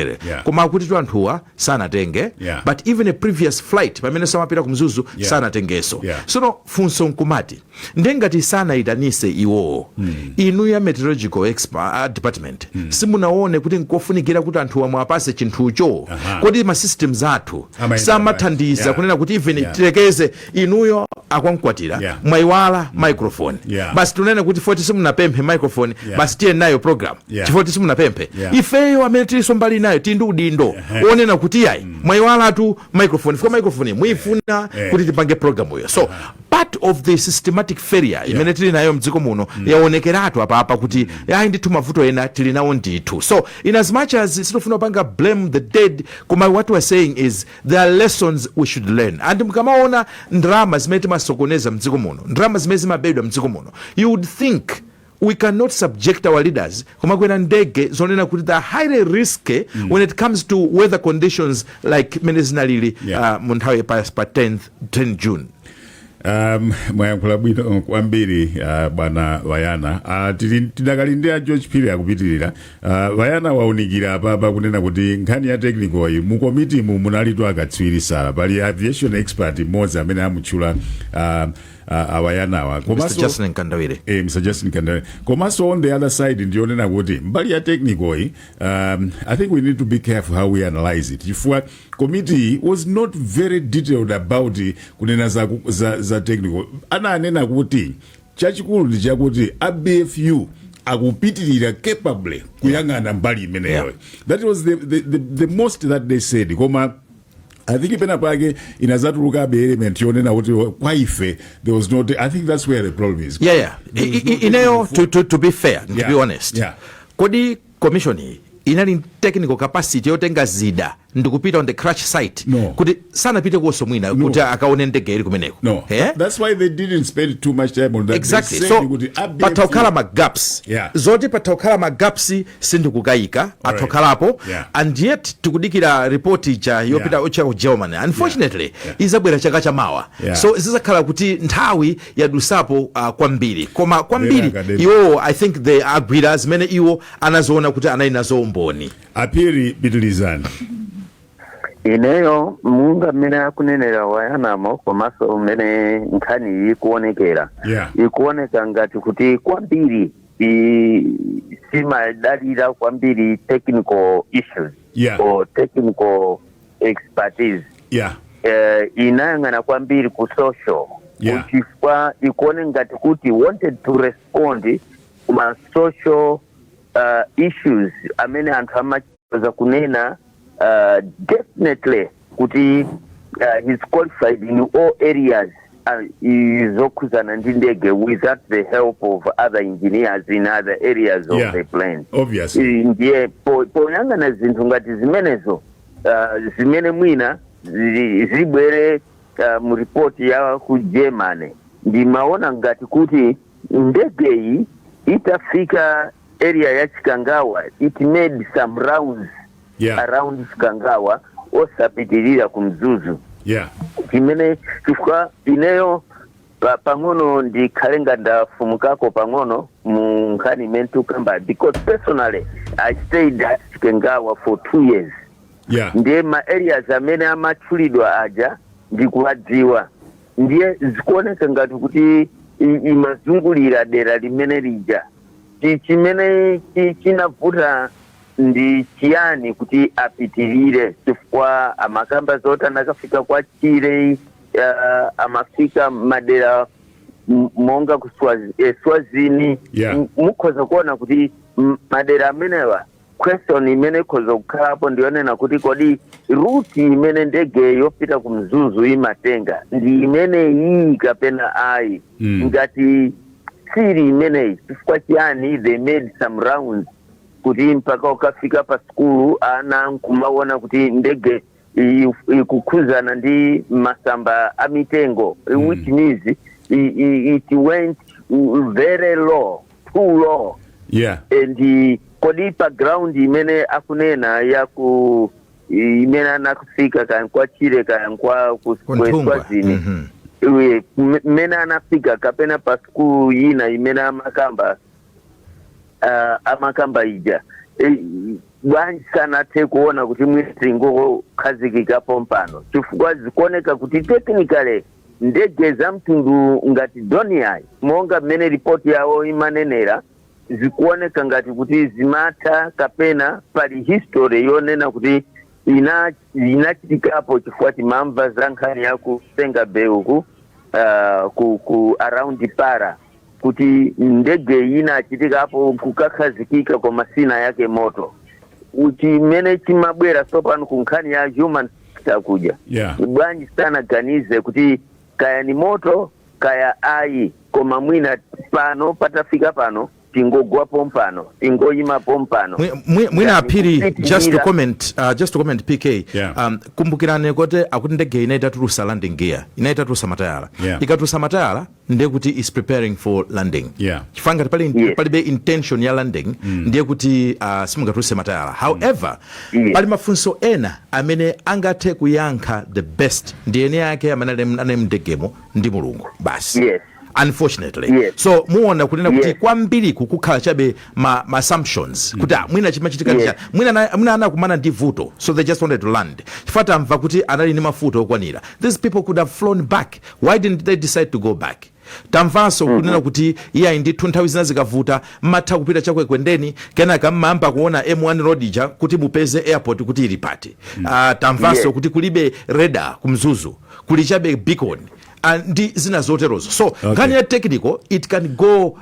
Koma akuti tu anthuwa sanatenge, but even a previous flight pamene samapita ku Mzuzu sanatengenso. Sono funso nkumati, ndengati sanayitanise iwowo, inu ya meteorological expert, department, simunaone kuti nkofunikira kuti anthuwa mwapase chinthucho? Kodi ma systems athu Amayenda samathandiza kunena kuti even tilekeze inuyo akwankwatira mwayiwala microphone, basi tunene kuti foti simunapemphe microphone, basi tiye nayo program chifukwa simunapemphe? Ifeyo amene tilinso mbali nayo tili ndi udindo onena kuti yayi, mwayiwalatu microphone, fika microphone muyifuna kuti tipange program iyo. So part of the systematic failure imene tili nayo mdziko muno yaonekeratu apapa kuti ayi ndithu, mavuto ena tili nawo ndithu. So in as much as sitifuna kupanga blame the dead, koma what we're saying is there are lessons we should learn. And mukamaona ndalama zimene timasokoneza mdziko muno, ndalama zimene zimabedwa mdziko muno, you would think we cannot subject our leaders kumakwera ndege zonena kuti they're highly risky when it comes to weather conditions like mene zinalili mu nthawi pa 10 10 June. Mwayankhula bwino kwambiri, bwana Vayana. Tidakali ndi a George Phiri akupitirira. Vayana waunikira apapa kunena kuti nkhani ya technical iyi, mu komitimu munalitu akatswiri sala, pali aviation expert mmodzi amene amutchula awayanawa. Mr Justin Mkandawire. Mr Justin Mkandawire. Komanso on the other side ndionena kuti mbali ya technical iyi, I think we need to be careful how we analyze it, chifukwa committee was not very detailed about kunena za technical. Ananena kuti chachikulu ndi chakuti a BFU akupitirira capably kuyang'ana mbali imeneyo. That was the most that they said. Koma I think pena pake inazatulukabe element yonena kuti kwa ife there was not. I think that's where the problem is. Yeah. Ineyo to be fair, to be honest, kodi commission iyi inali technical capacity yotenga zida ndikupita on the crash site? No. Kuti sanapite kuwonso mwina No. kuti akaone ndege ili kumeneko? No. Eh? That's why they didn't spend too much time on that. Exactly. They said So kuti ABFU patha kukhala ma gaps. Zoti patha kukhala ma gaps sindikukayika, atha kukhalapo. And yet tikudikira report ija yopita ocha ku Germany. Unfortunately izabwera chaka chamawa. So zizakhala kuti nthawi yadusapo kwambiri, koma kwambiri Very academic. iwowo I think they agwira zimene iwo anazoona kuti anali nazo umboni. Apiri, pitilizani. Ineyo munga mmene akunenera Wayanamo, komanso mmene nkhani iyi ikuonekera, ikuoneka ngati kuti kwambiri simadalira kwambiri technical issues or technical expertise. Inayang'ana kwambiri ku social Chifukwa ikuone ngati kuti wanted to respond kuma social issues amene anthu amachoza kunena. Definitely kuti he's qualified in all areas zokhuzana ndi ndege without the help of other engineers in other areas of the plane. Ndiye poyang'ana zinthu ngati zimenezo, zimene mwina zibwere mu ripoti ya ku Germany, ndimaona ngati kuti ndegeyi itafika area ya Chikangawa, it made some rounds around Chikangawa, osapitirira ku Mzuzu. Chimene chifukwa ineyo pang'ono ndikhale nga ndafumukako pang'ono mu nkhani imene tikukamba, because personally I stayed at Chikangawa for 2 years. Ndiye ma areas amene amatchulidwa aja ndikuwadziwa. Ndiye zikuoneka ngati kuti imazungulira dera limene lija. Chimene chinavuta ndi chiyani kuti apitirire? Chifukwa amakamba zoti anakafika kwa Chile, amafika madera monga ku Swazini. Mukhoza kuona kuti madera amenewa, question imene ikhoza kukhalapo ndiyonena kuti kodi route imene ndege yopita ku Mzuzu imatenga ndi imene iyi kapena ayi? Ngati sili imeneyi, chifukwa chiyani they made some rounds kuti mpaka ukafika pa skulu, ana nkumaona kuti ndege ikukhuzana ndi masamba a mitengo, which means it went very low, too low. And kodi pa ground imene akunena ya ku imene anafika, kaya kwa Chile, kaya kwa Kunthungwa. Swazini, mmene anafika, kapena pa skulu ina imene amakamba ija, bwanji sanathe kuona kuti mwina ngokhazikikapo mpano? Chifukwa zikuoneka kuti technically ndege za mtundu ngati Dornier, monga mmene ripoti yawo imanenera, zikuoneka ngati kuti zimatha, kapena pali history yonena kuti inachitikapo, chifukwa timamva za nkhani ya kusenga beuku ku around para kuti ndege inachitikapo kukakhazikika koma sina yake moto. Chimene chimabwera tsopano ku nkhani ya human factor kuja, bwanji sanaganize kuti kaya ni moto kaya ayi, koma mwina pano patafika pano tingogwapo mpano, tingoyimapo mpano? Mwina aphiri, just to kupitirira. comment, just to comment, PK. Kumbukirani kuti akuti ndege ina itatulusa landing gear, ina itatulusa matayala. Ikatulusa matayala ndiye kuti is preparing for landing, chifukwa ngati pali palibe intention ya landing, ndiye kuti simungatuluse matayala. However, pali mafunso ena amene angathe kuyankha the best ndi ene ake amene ali mndegemo ndi Mulungu basi, unfortunately. So muona kunena kuti kwambiri kukukhala chabe ma assumptions kuti mwina chimachitika mwina mwina anakumana ndi vuto, so they just wanted to land, chifukwa tamva kuti anali ndi mafuta okwanira. These people could have flown back. Why didn't they decide to go back? Tamvanso kunena kuti iyayi ndithu, nthawi zina zikavuta mmatha kupita chakwekwendeni, kenaka mmayamba kuona M1 road ija kuti mupeze airport kuti ili pati. Tamvanso kuti kulibe radar kumzuzu, kuli chabe beacon ndi zina zoterozo. So nkhani ya technical, it can go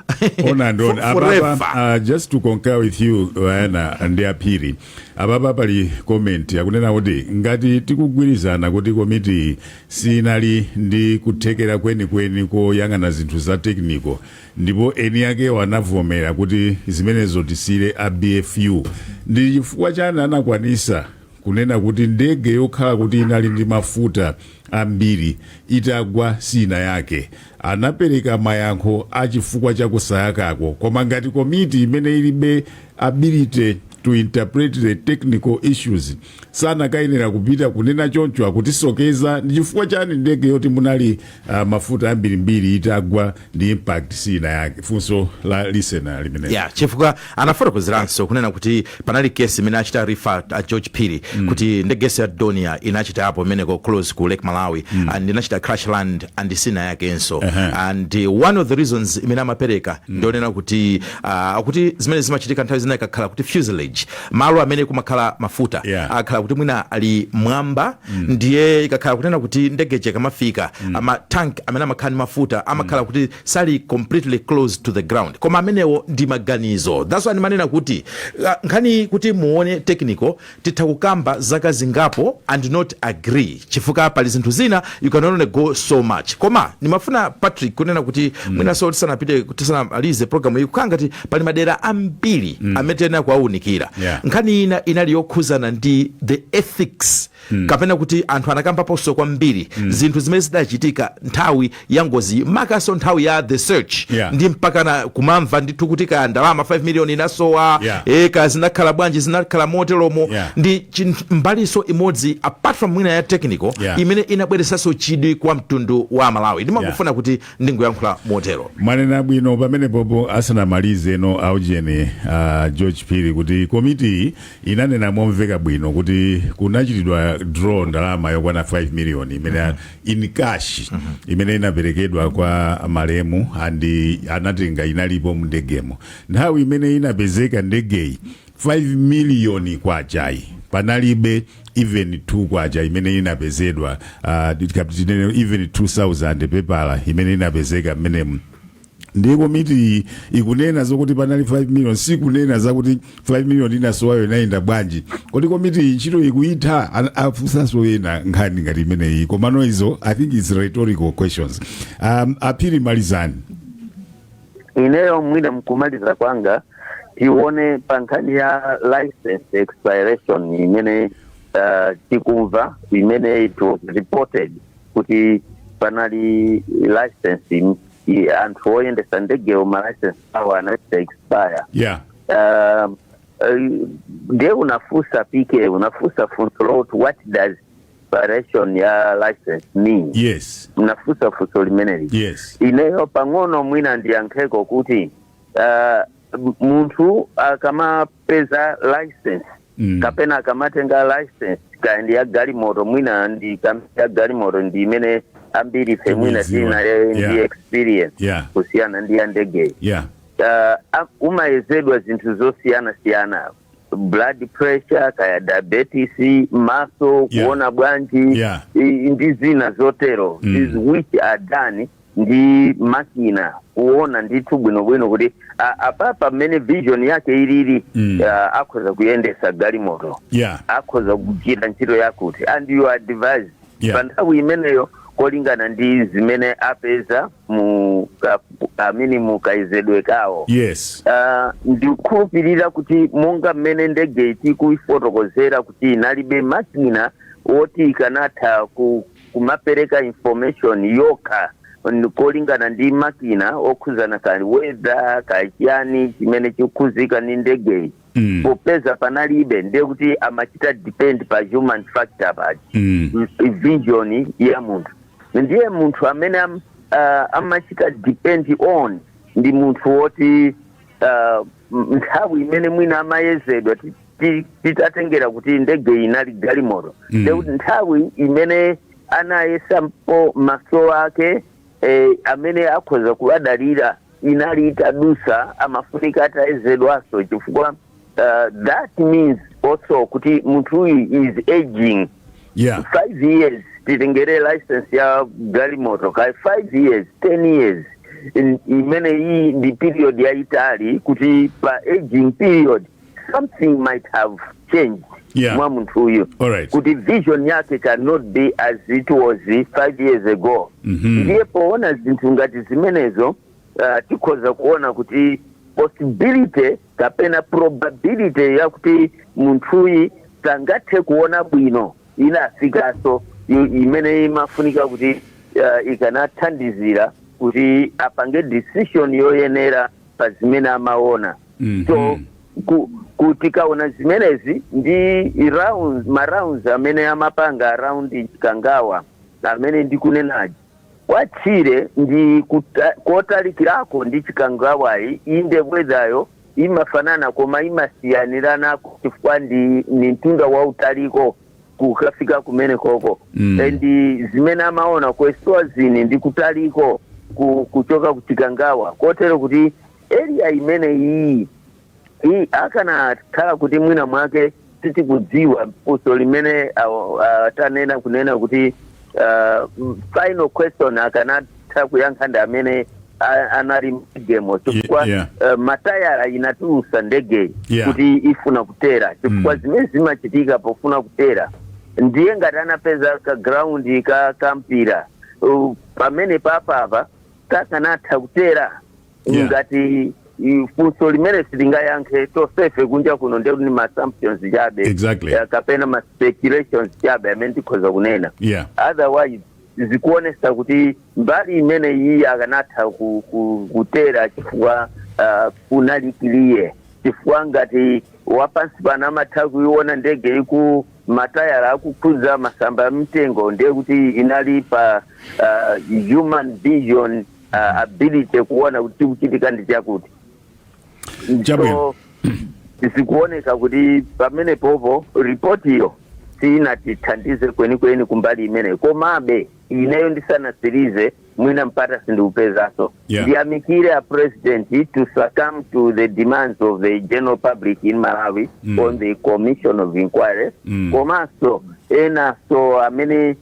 On and on. Forever. Ababa, just to concur with you, Ana ndi Aphiri, ababa pali comment yakunena kuti ngati tikugwirizana kuti komiti sinali ndi kuthekera kwenikweni koyang'ana zinthu za technical, ndipo eni ake wanavomera kuti zimenezo tisiyire a BFU, ndi chifukwa chani anakwanisa kunena kuti ndege yokhala kuti inali ndi mafuta ambiri itagwa sina yake? Anapereka mayankho a chifukwa cha kusayakako, koma ngati komiti imene ilibe ability to interpret the technical issues sanakayenera kupita kunena choncho, akutisokeza. Ndi chifukwa chani ndege yoti munali mafuta ambirimbiri itagwa ndi impact sina yake? Funso la listener limene. Yeah, chifukwa anafotokozeranso kunena kuti panali kesi imene achita refer a George Phiri, kuti ndegesi ya Dornier inachitapo imeneko close ku Lake Malawi and inachita crash land and sina yakenso. And one of the reasons imene amapereka ndionena kuti akuti zimene zimachitika nthawi zina ikakhala kuti fuselage Storage, malo amene kumakhala mafuta akhala kuti mwina ali mwamba. Ndiye ikakhala kunena kuti ndege ikamafika, ama tank amene amakhala ndi mafuta amakhala kuti sali completely close to the ground. Koma amenewo ndi maganizo. That's why ndimanena kuti nkhani kuti muone technical, titha kukamba zaka zingapo and not agree, chifukwa pali zinthu zina you can only go so much. Koma ndimafuna, Patrick, kunena kuti mwinanso tisanapite, tisanamalize program iyi, kukhala ngati pali madera ambiri amene tiyenera kuwaunikira. Nkhani ina inali yokhuzana ndi the ethics, kapena kuti anthu anakambaponso kwambiri zinthu zimene zidachitika nthawi ya ngozi, makamaka nthawi ya the search, ndi mpakana kumamva ndithu kuti kaya ndalama 5 million inasowa, kaya zinakhala bwanji, zinakhala moteromo. Ndi mbaliso imodzi apart from mwina ya technical imene inabweresanso chidwi kwa mtundu wa Malawi. Ndimangofuna kuti ndingoyankhula motero. Mwanena bwino pamenepopo. Asanamalize no aujeni, George Phiri, kuti komiti inanena momveka bwino kuti kunachitidwa draw ndalama yokwana 5 million imene in cash imene inaperekedwa kwa malemu and anatenga, inalipo mndegemo nthawi imene inapezeka ndegeyi. 5 million kwachayi panalibe even 2 kwacha imene inapezedwa, tinene even 2000 pepala imene inapezeka mmenemu. Ndiye komiti ikunena zokuti panali 5 million, sikunena zakuti 5 million inasowayo inayenda bwanji. Kodi komiti ntchito ikuitha? Afunsanso ena nkhani ngati imeneyi, komano izo I think it's rhetorical questions. Aphiri, malizani. Ineyo mwina mkumaliza kwanga, tione pa nkhani ya license expiration imene tikumva, imene it was reported kuti panali license anthu oyendesa ndegewo ma license awo anachita expire. Ndiye unafusa, PK, unafusa funso loti, "What does expiration ya license mean?" Yes. Unafusa funso limeneli. Yes. Ineyo pang'ono mwina ndiyankheko kuti munthu akamapeza license kapena akamatenga license, kaya ndi ya galimoto, mwina ndi ya galimoto ndi imene ambiri ife mwina tikuidziwa. tina ndi experience kusiyana ndi ya ndegeyi. Umayezedwa zinthu zosiyana-siyana, blood pressure, kaya diabetes, maso kuona bwanji, ndi zina zotero, which are done ndi makina kuona ndithu bwinobwino kuti apapa mmene vision yake ilili, akhoza kuyendesa galimoto, akhoza kugwira ntchito yakuti, and you are advised pa nthawi imeneyo kolingana ndi zimene apeza mu amini mukayezedwe kawo. Ndikukhulupirira kuti monga mmene ndege tikuifotokozera kuti inalibe makina woti ikanatha kumapereka information yokha kolingana ndi makina okhuzana kali weather, kachiyani chimene chikukhuzika ndi ndegeyi, popeza panalibe, ndiye kuti amachita depend pa human factor pachi, vision ya munthu. Ndiye munthu amene amachita depend on ndi munthu woti nthawi imene mwina amayezedwa, titatengera kuti ndege inali galimoto, ndiye kuti nthawi imene anayesapo maso ake amene akhoza kuwadalira inali itadusa, amafunika atayezedwanso, chifukwa that means also kuti munthu uyu is aging. 5 years, titengere license ya galimoto ka 5 years, 10 years, imene iyi ndi period yayitali, kuti pa aging period something might have changed mwa munthu uyu, kuti vision yake cannot be as it was 5 years ago. Ndiye poona zinthu ngati zimenezo, tikhoza kuona kuti possibility kapena probability yakuti munthuyi sangathe kuona bwino inafikaso imene imafunika kuti ikanathandizira kuti apange decision yoyenera pa zimene amaona. So tikaona zimenezi ndi rounds, ma rounds amene amapanga around Chikangawa amene ndikunenaji, kwatchire ndi kotalikirako ndi Chikangawayi, inde weatheryo imafanana koma imasiyanirana chifukwa ndi mtunda wautaliko kukafika kumene koko. Ndi zimene amaona ku Eswazini ndi kutaliko kuchoka ku Chikangawa, kotero kuti area imene iyi Akanakhala kuti mwina mwake sitikudziwa funso limene tanena kunena kuti final question akanatha kuyankha ndi amene anali mgemo, chifukwa matayara inatulusa ndegeyi kuti ifuna kutera, chifukwa zimene zimachitika pofuna kutera, ndiye ngati anapeza ka ground ka kampira pamene papapa kakanatha kutera. Ngati funso limene sitingayankhe tosefe kunja kuno, ndiye kuti ni ma assumptions chabe kapena ma speculations chabe amene tikhoza kunena. Otherwise zikuonesa kuti mbali imene iyi akanatha kutera chifukwa kunali clear, chifukwa ngati wapansi pano amatha kuiona ndege iku matayara akukhudza masamba amtengo, ndiye kuti inali pa human vision ability kuona kuti chikuchitika ndi chakuti. Chabwino. So zikuoneka kuti pamene popo ripotiyo siinatithandize kwenikweni kumbali imeneyo. Komabe ineyo ndisanasirize, mwina mpata sindiupezanso, ndiyamikire a president to succumb to the demands of the general public in Malawi on the commission of inquiry, komanso enaso amene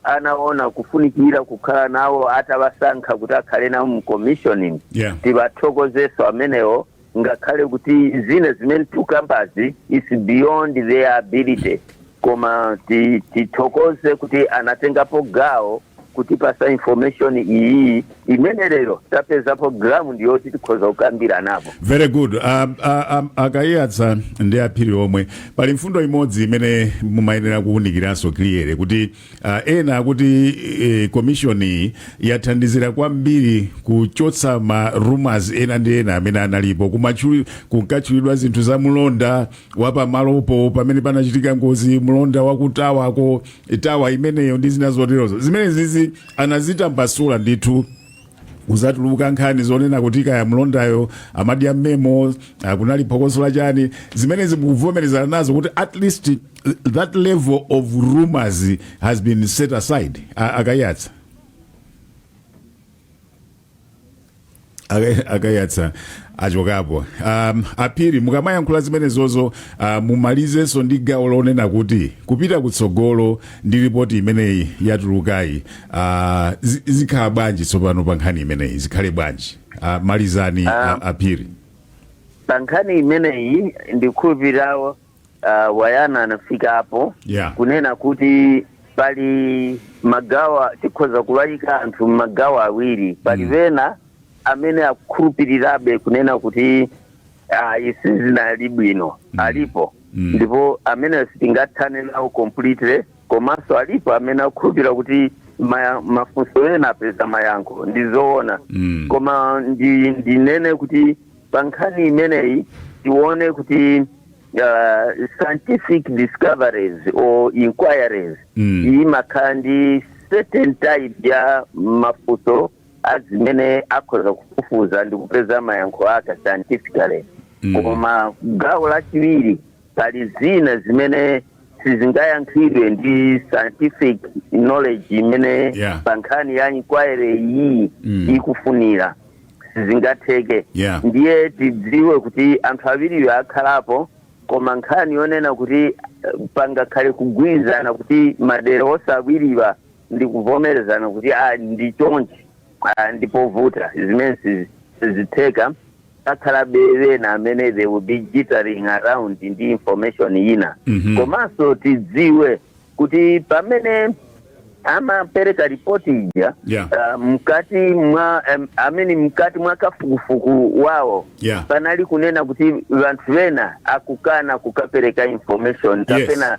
anaona kufunikira kukhala nawo atawasankha kuti akhale nawo mu commissioning. Tibathokozeso amenewo, ngakhale kuti zina zimene tukambazi is beyond their ability, koma tithokoze kuti anatengapo gawo kutipasa information iyi imene lero tapezapo ground yoti tikhoza kukambira napo. Very good. Akayiyatsa ndi Aphiri omwe, pali mfundo imodzi imene mumayenera kuwunikiranso clear, kuti ena akuti commission iyi yathandizira kwambiri kuchotsa ma rumors ena ndi ena amene analipo, kunkatchulidwa zinthu za mlonda wapamalopo pamene panachitika ngozi, mlonda wakutawako, tower imeneyo ndi zina zoterozo, zimene zizi anazitambasula ndithu. Kuzatuluka nkhani zonena kuti kaya mlondayo amadya mmemo, kunali phokoso lachani, zimene zikuvomerezana nazo kuti at least that level of rumors has been set aside. Akayatsa, Akayatsa achokapo. Aphiri, mukamayankhula zimenezozo, mumalizenso ndi gawo lonena kuti kupita kutsogolo ndi ripoti imeneyi yatulukayi, zikhala bwanji tsopano pa nkhani imeneyi, zikhale bwanji? Malizani. Aphiri. Pa nkhani imeneyi ndikukhulupirirawo wayana anafika apo kunena kuti pali magawa, tikhoza kuwayika anthu magawo awiri. Pali pena amene akukhulupirirabe kunena kuti isi zinali bwino, alipo, ndipo amene sitingathane nawo completely. Komanso alipo amene akukhulupirira kuti mafunso ena apeza mayankho, ndizoona. Koma ndinene kuti pa nkhani imeneyi tione kuti scientific discoveries or inquiries imakhala ndi certain type ya mafunso azimene akhoza kufufuza ndi kupeza mayankho ake scientifically. Koma gawo lachiwiri pali zina zimene sizingayankhidwe ndi scientific knowledge imene pa nkhani ya inquiry iyi ikufunira, sizingatheke. Ndiye tidziwe kuti anthu awiriwo akhalapo, koma nkhani yonena kuti pangakhale kugwirizana kuti madera osawiriwa ndi kuvomerezana kuti ndi chonchi, ndipovuta, zimene sizitheka. Akhalabe ena amene they will be jittering around ndi information ina. Komanso tidziwe kuti pamene amapereka ripoti ija, mkati mwa amene mkati mwa kafukufuku wawo, panali kunena kuti vanthu vena akukana kukapereka information kapena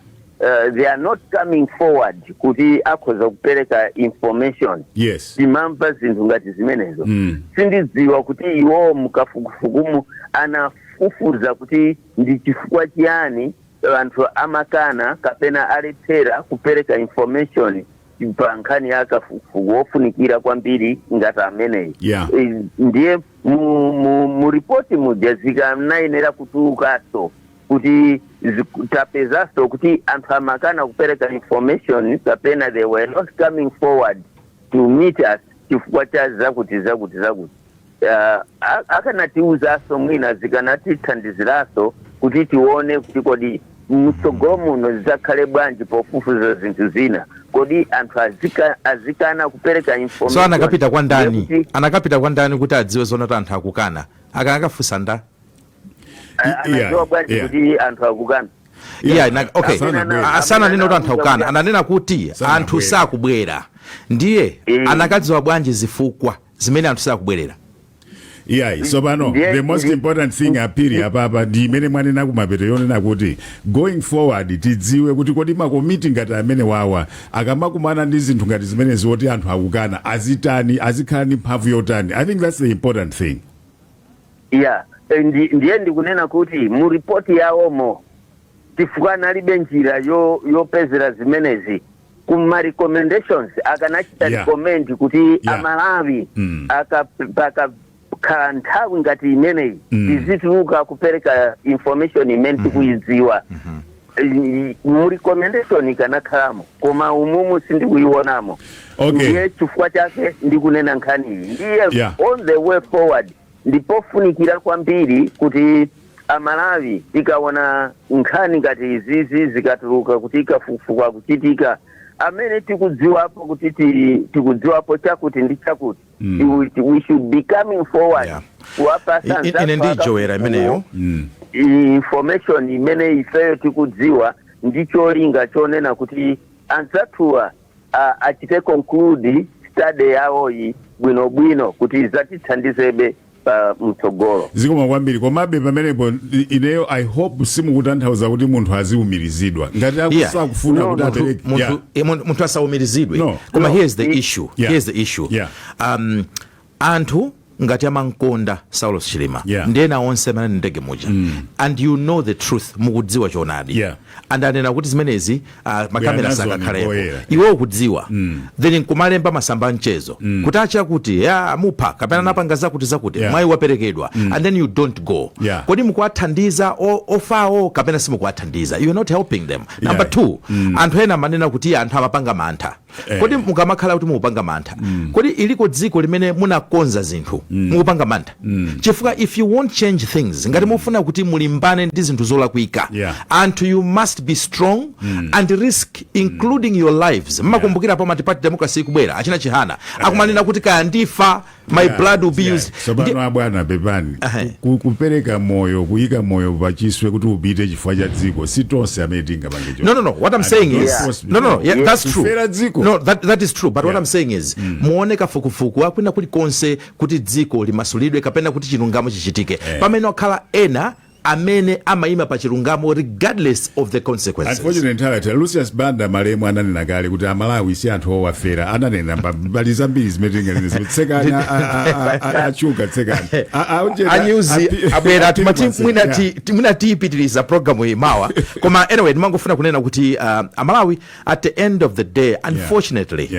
they are not coming forward kuti akhoza kupereka information. Timamva zinthu ngati zimenezo. Sindidziwa kuti iwo mukafukufukumu anafufuza kuti ndi chifukwa chiyani anthu amakana kapena alephera kupereka information pa nkhani ya kafukufuku wofunikira kwambiri ngati ameneyi. Ndiye mu ripoti muja zikanayenera kutulukaso kuti tapezanso kuti anthu amakana kupereka information kapena they were not coming forward to meet us chifukwa cha zakuti zakuti zakuti. Akanatiuzanso mwina zikanatithandiziraso kuti tione kuti kodi mtsogolo muno zidzakhale bwanji pofufuza zinthu zina. Kodi anthu azikana kupereka information? So anakapita kwa ndani? Ndiye kuti Anakapita kwa ndani kuti adziwe zoona kuti anthu akukana? Akanakafunsa nda? Anadziwa bwanji kuti anthu akukana? Yeah, okay. Sanabwere. Sananene kuti anthu akukana, ananena kuti Sanabwere. anthu sakubwera. Ndiye anakadziwa bwanji zifukwa zimene anthu sakubwerera? Iyayi, so pano the most important thing apiri apapa ndi imene mwanena kumapeto, yonena kuti going forward tidziwe kuti kodi makomiti ngati amene wawa akamakumana ndi zinthu ngati zimenezi woti anthu akukana, azitani, azikhala ndi mphamvu yotani? I think that's the important thing. Yeah, ndiye ndikunena kuti mu ripoti yawomo, chifukwa analibe njira yopezera zimenezi, kuma recommendations akanachita recommend kuti Amalawi pakakhala nthawi ngati imeneyi tizituluka kupereka information imene tikuyidziwa. Mu recommendation ikanakhalamo, koma umumu sindikuyionamo. Ndiye chifukwa chake ndikunena nkhaniyi. Ndiye on the way forward ndipofunikira kwambiri kuti Amalawi tikaona nkhani ngati izizi zikatuluka kuti ikafukufuku kuchitika, amene tikudziwapo kuti tikudziwapo chakuti ndi chakuti, we should be coming forward kuwapasa Ine ndijowera imeneyo. Information imene ifeyo tikudziwa, ndi cholinga chonena kuti anzathuwa achite conclude study yawoyi bwinobwino kuti zatithandizebe pa mtsogolo. Zikoma kwambiri. Komabe pamenepo ineyo I hope simukutanthauza kuti munthu aziumirizidwa ngati akusakufuna No, kuti no. apereke. Munthu munthu asaumirizidwe. No. Koma No. here's the issue. Here's the issue. Anthu ngati amankonda Saulos Chilima ndena onse amene ali ndege muja, and you know the truth, mukudziwa choonadi, and anena kuti zimenezi makamera nazo sakakhalepo. poyera. Iwe ukudziwa, then nkumalemba masamba a mchezo kuti acha kuti ya mupha kapena napanga zakuti zakuti, mwayi waperekedwa, and then you don't go. Kodi mukuwathandiza ofawo kapena simukuwathandiza? You're not helping them. Number two, anthu ena amanena kuti anthu amapanga mantha. Kodi mukamakhala kuti mukupanga mantha, kodi iliko dziko limene munakonza zinthu mukupanga mantha? Chifukwa if you won't change things, ngati mufuna kuti mulimbane ndi zinthu zolakwika, anthu, you must be strong and risk including your lives. Mmakumbukira pa multi-party democracy ikubwera, achina Chihana akumanena kuti kaya ndifa, my blood will be used. Tsopano abwana, pepani. Kupereka moyo, kuyika moyo pachiswe kuti upite chifukwa cha dziko, si tonse amene tingapange choncho. No. What I'm And saying don't is, force no, yeah, that's true. Kufera dziko. No, that is true. But what I'm saying is, muone kafukufuku akwina kulikonse kuti dziko limasulidwe kapena kuti chilungamo chichitike. Pamene wakhala ena amene amayima pa chilungamo regardless of the consequences. Unfortunately, nthawi yatha. Lucius Banda malemu ananena kale kuti Amalawi si anthu owafera. Ananena mbali zambiri zimene tinganene. Tsekani, achuka, tsekani. Anyuzi abwera. Apiri Timati Mwase, mwina mwina tiyipitiriza programu iyi mawa. Koma anyway, ndimangofuna kunena kuti Amalawi, at the end of the day, unfortunately,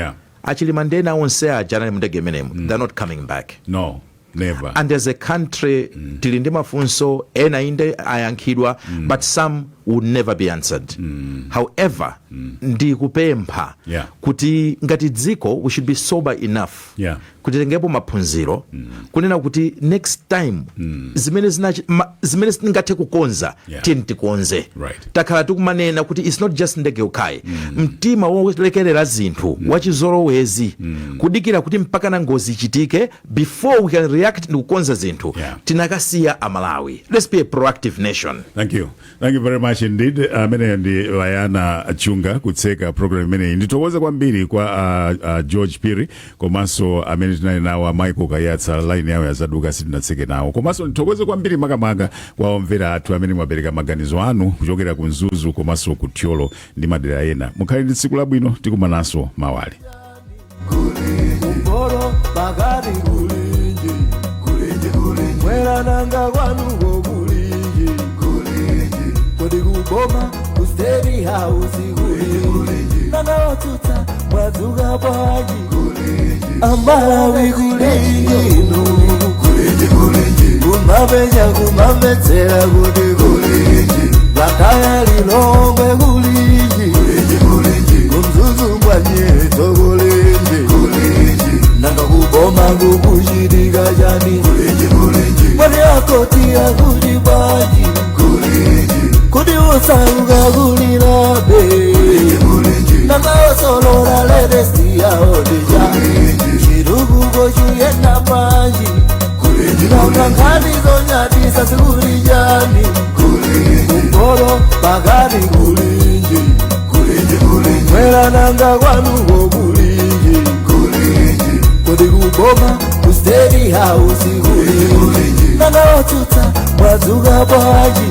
aChilima ndena onse aja anali mundege imenemo, they're not coming back. No, never. And as a country tili ndi mafunso ena, inde ayankhidwa, but some will never be answered. However, ndikupempha kuti ngati dziko we should be sober enough kuti tengepo maphunziro, kunena kuti next time zimene sitingathe kukonza, tiyeni tikonze. Takhala tikumanena kuti it's not just ndege yokhayi, mtima wolekerera zinthu wachizolowezi, kudikira kuti mpaka na ngozi ichitike before we can react ndi kukonza zinthu, tinakasiya. Amalawi, let's be a proactive nation. Thank you, thank you very much indeed. Amene ndi Layana Chunga kutseka program imeneyi. Ndithokoze kwambiri kwa George Piri, komanso amene tinali nawo a Michael Kayatsa, line yawo yazaduka, sitinatseke nawo. Komanso ndithokoze kwambiri makamaka kwa omvera athu amene mwapereka maganizo anu kuchokera ku Mzuzu komanso ku Thyolo ndi madera ena. Mukhale ndi tsiku labwino, tikumananso mawali. Kumporo pakati kulinji, kulinji, kulinji, mwerananga kwanuko kulinji, kulinji, kodi kuboma ku State House kulinji, kulinji, nanga otsutsa mwadzuka bwanji, kulinji, Amalawi kulinji inu, kulinji, kulinji, kumapenya kumamvetsera kuti kulinji, Blantyre, Lilongwe kulinji, kulinji, kulinji, kuMzuzu kwanyeto kulinji, kulinji, nanga kuboma kukuchitika. Kuchitika chani? Mwati akoti akuti bwanji? Kuti usauka kulilabe? Namaosolola ledesiyaodija chitukuko chiyenda bwanji? Nanga nkhani zonyadisa zikuli chani? Kumpolo pakati kulinji, mwera nanga kwanuko kulinji? Kodi kuboma ku State House kulinji? Nanga otsutsa mwadzuka bwanji?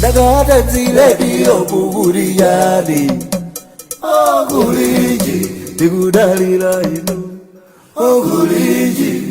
Nanga atadzilediyo mukuli chani? Okulinji, tikudalira inu, okulinji.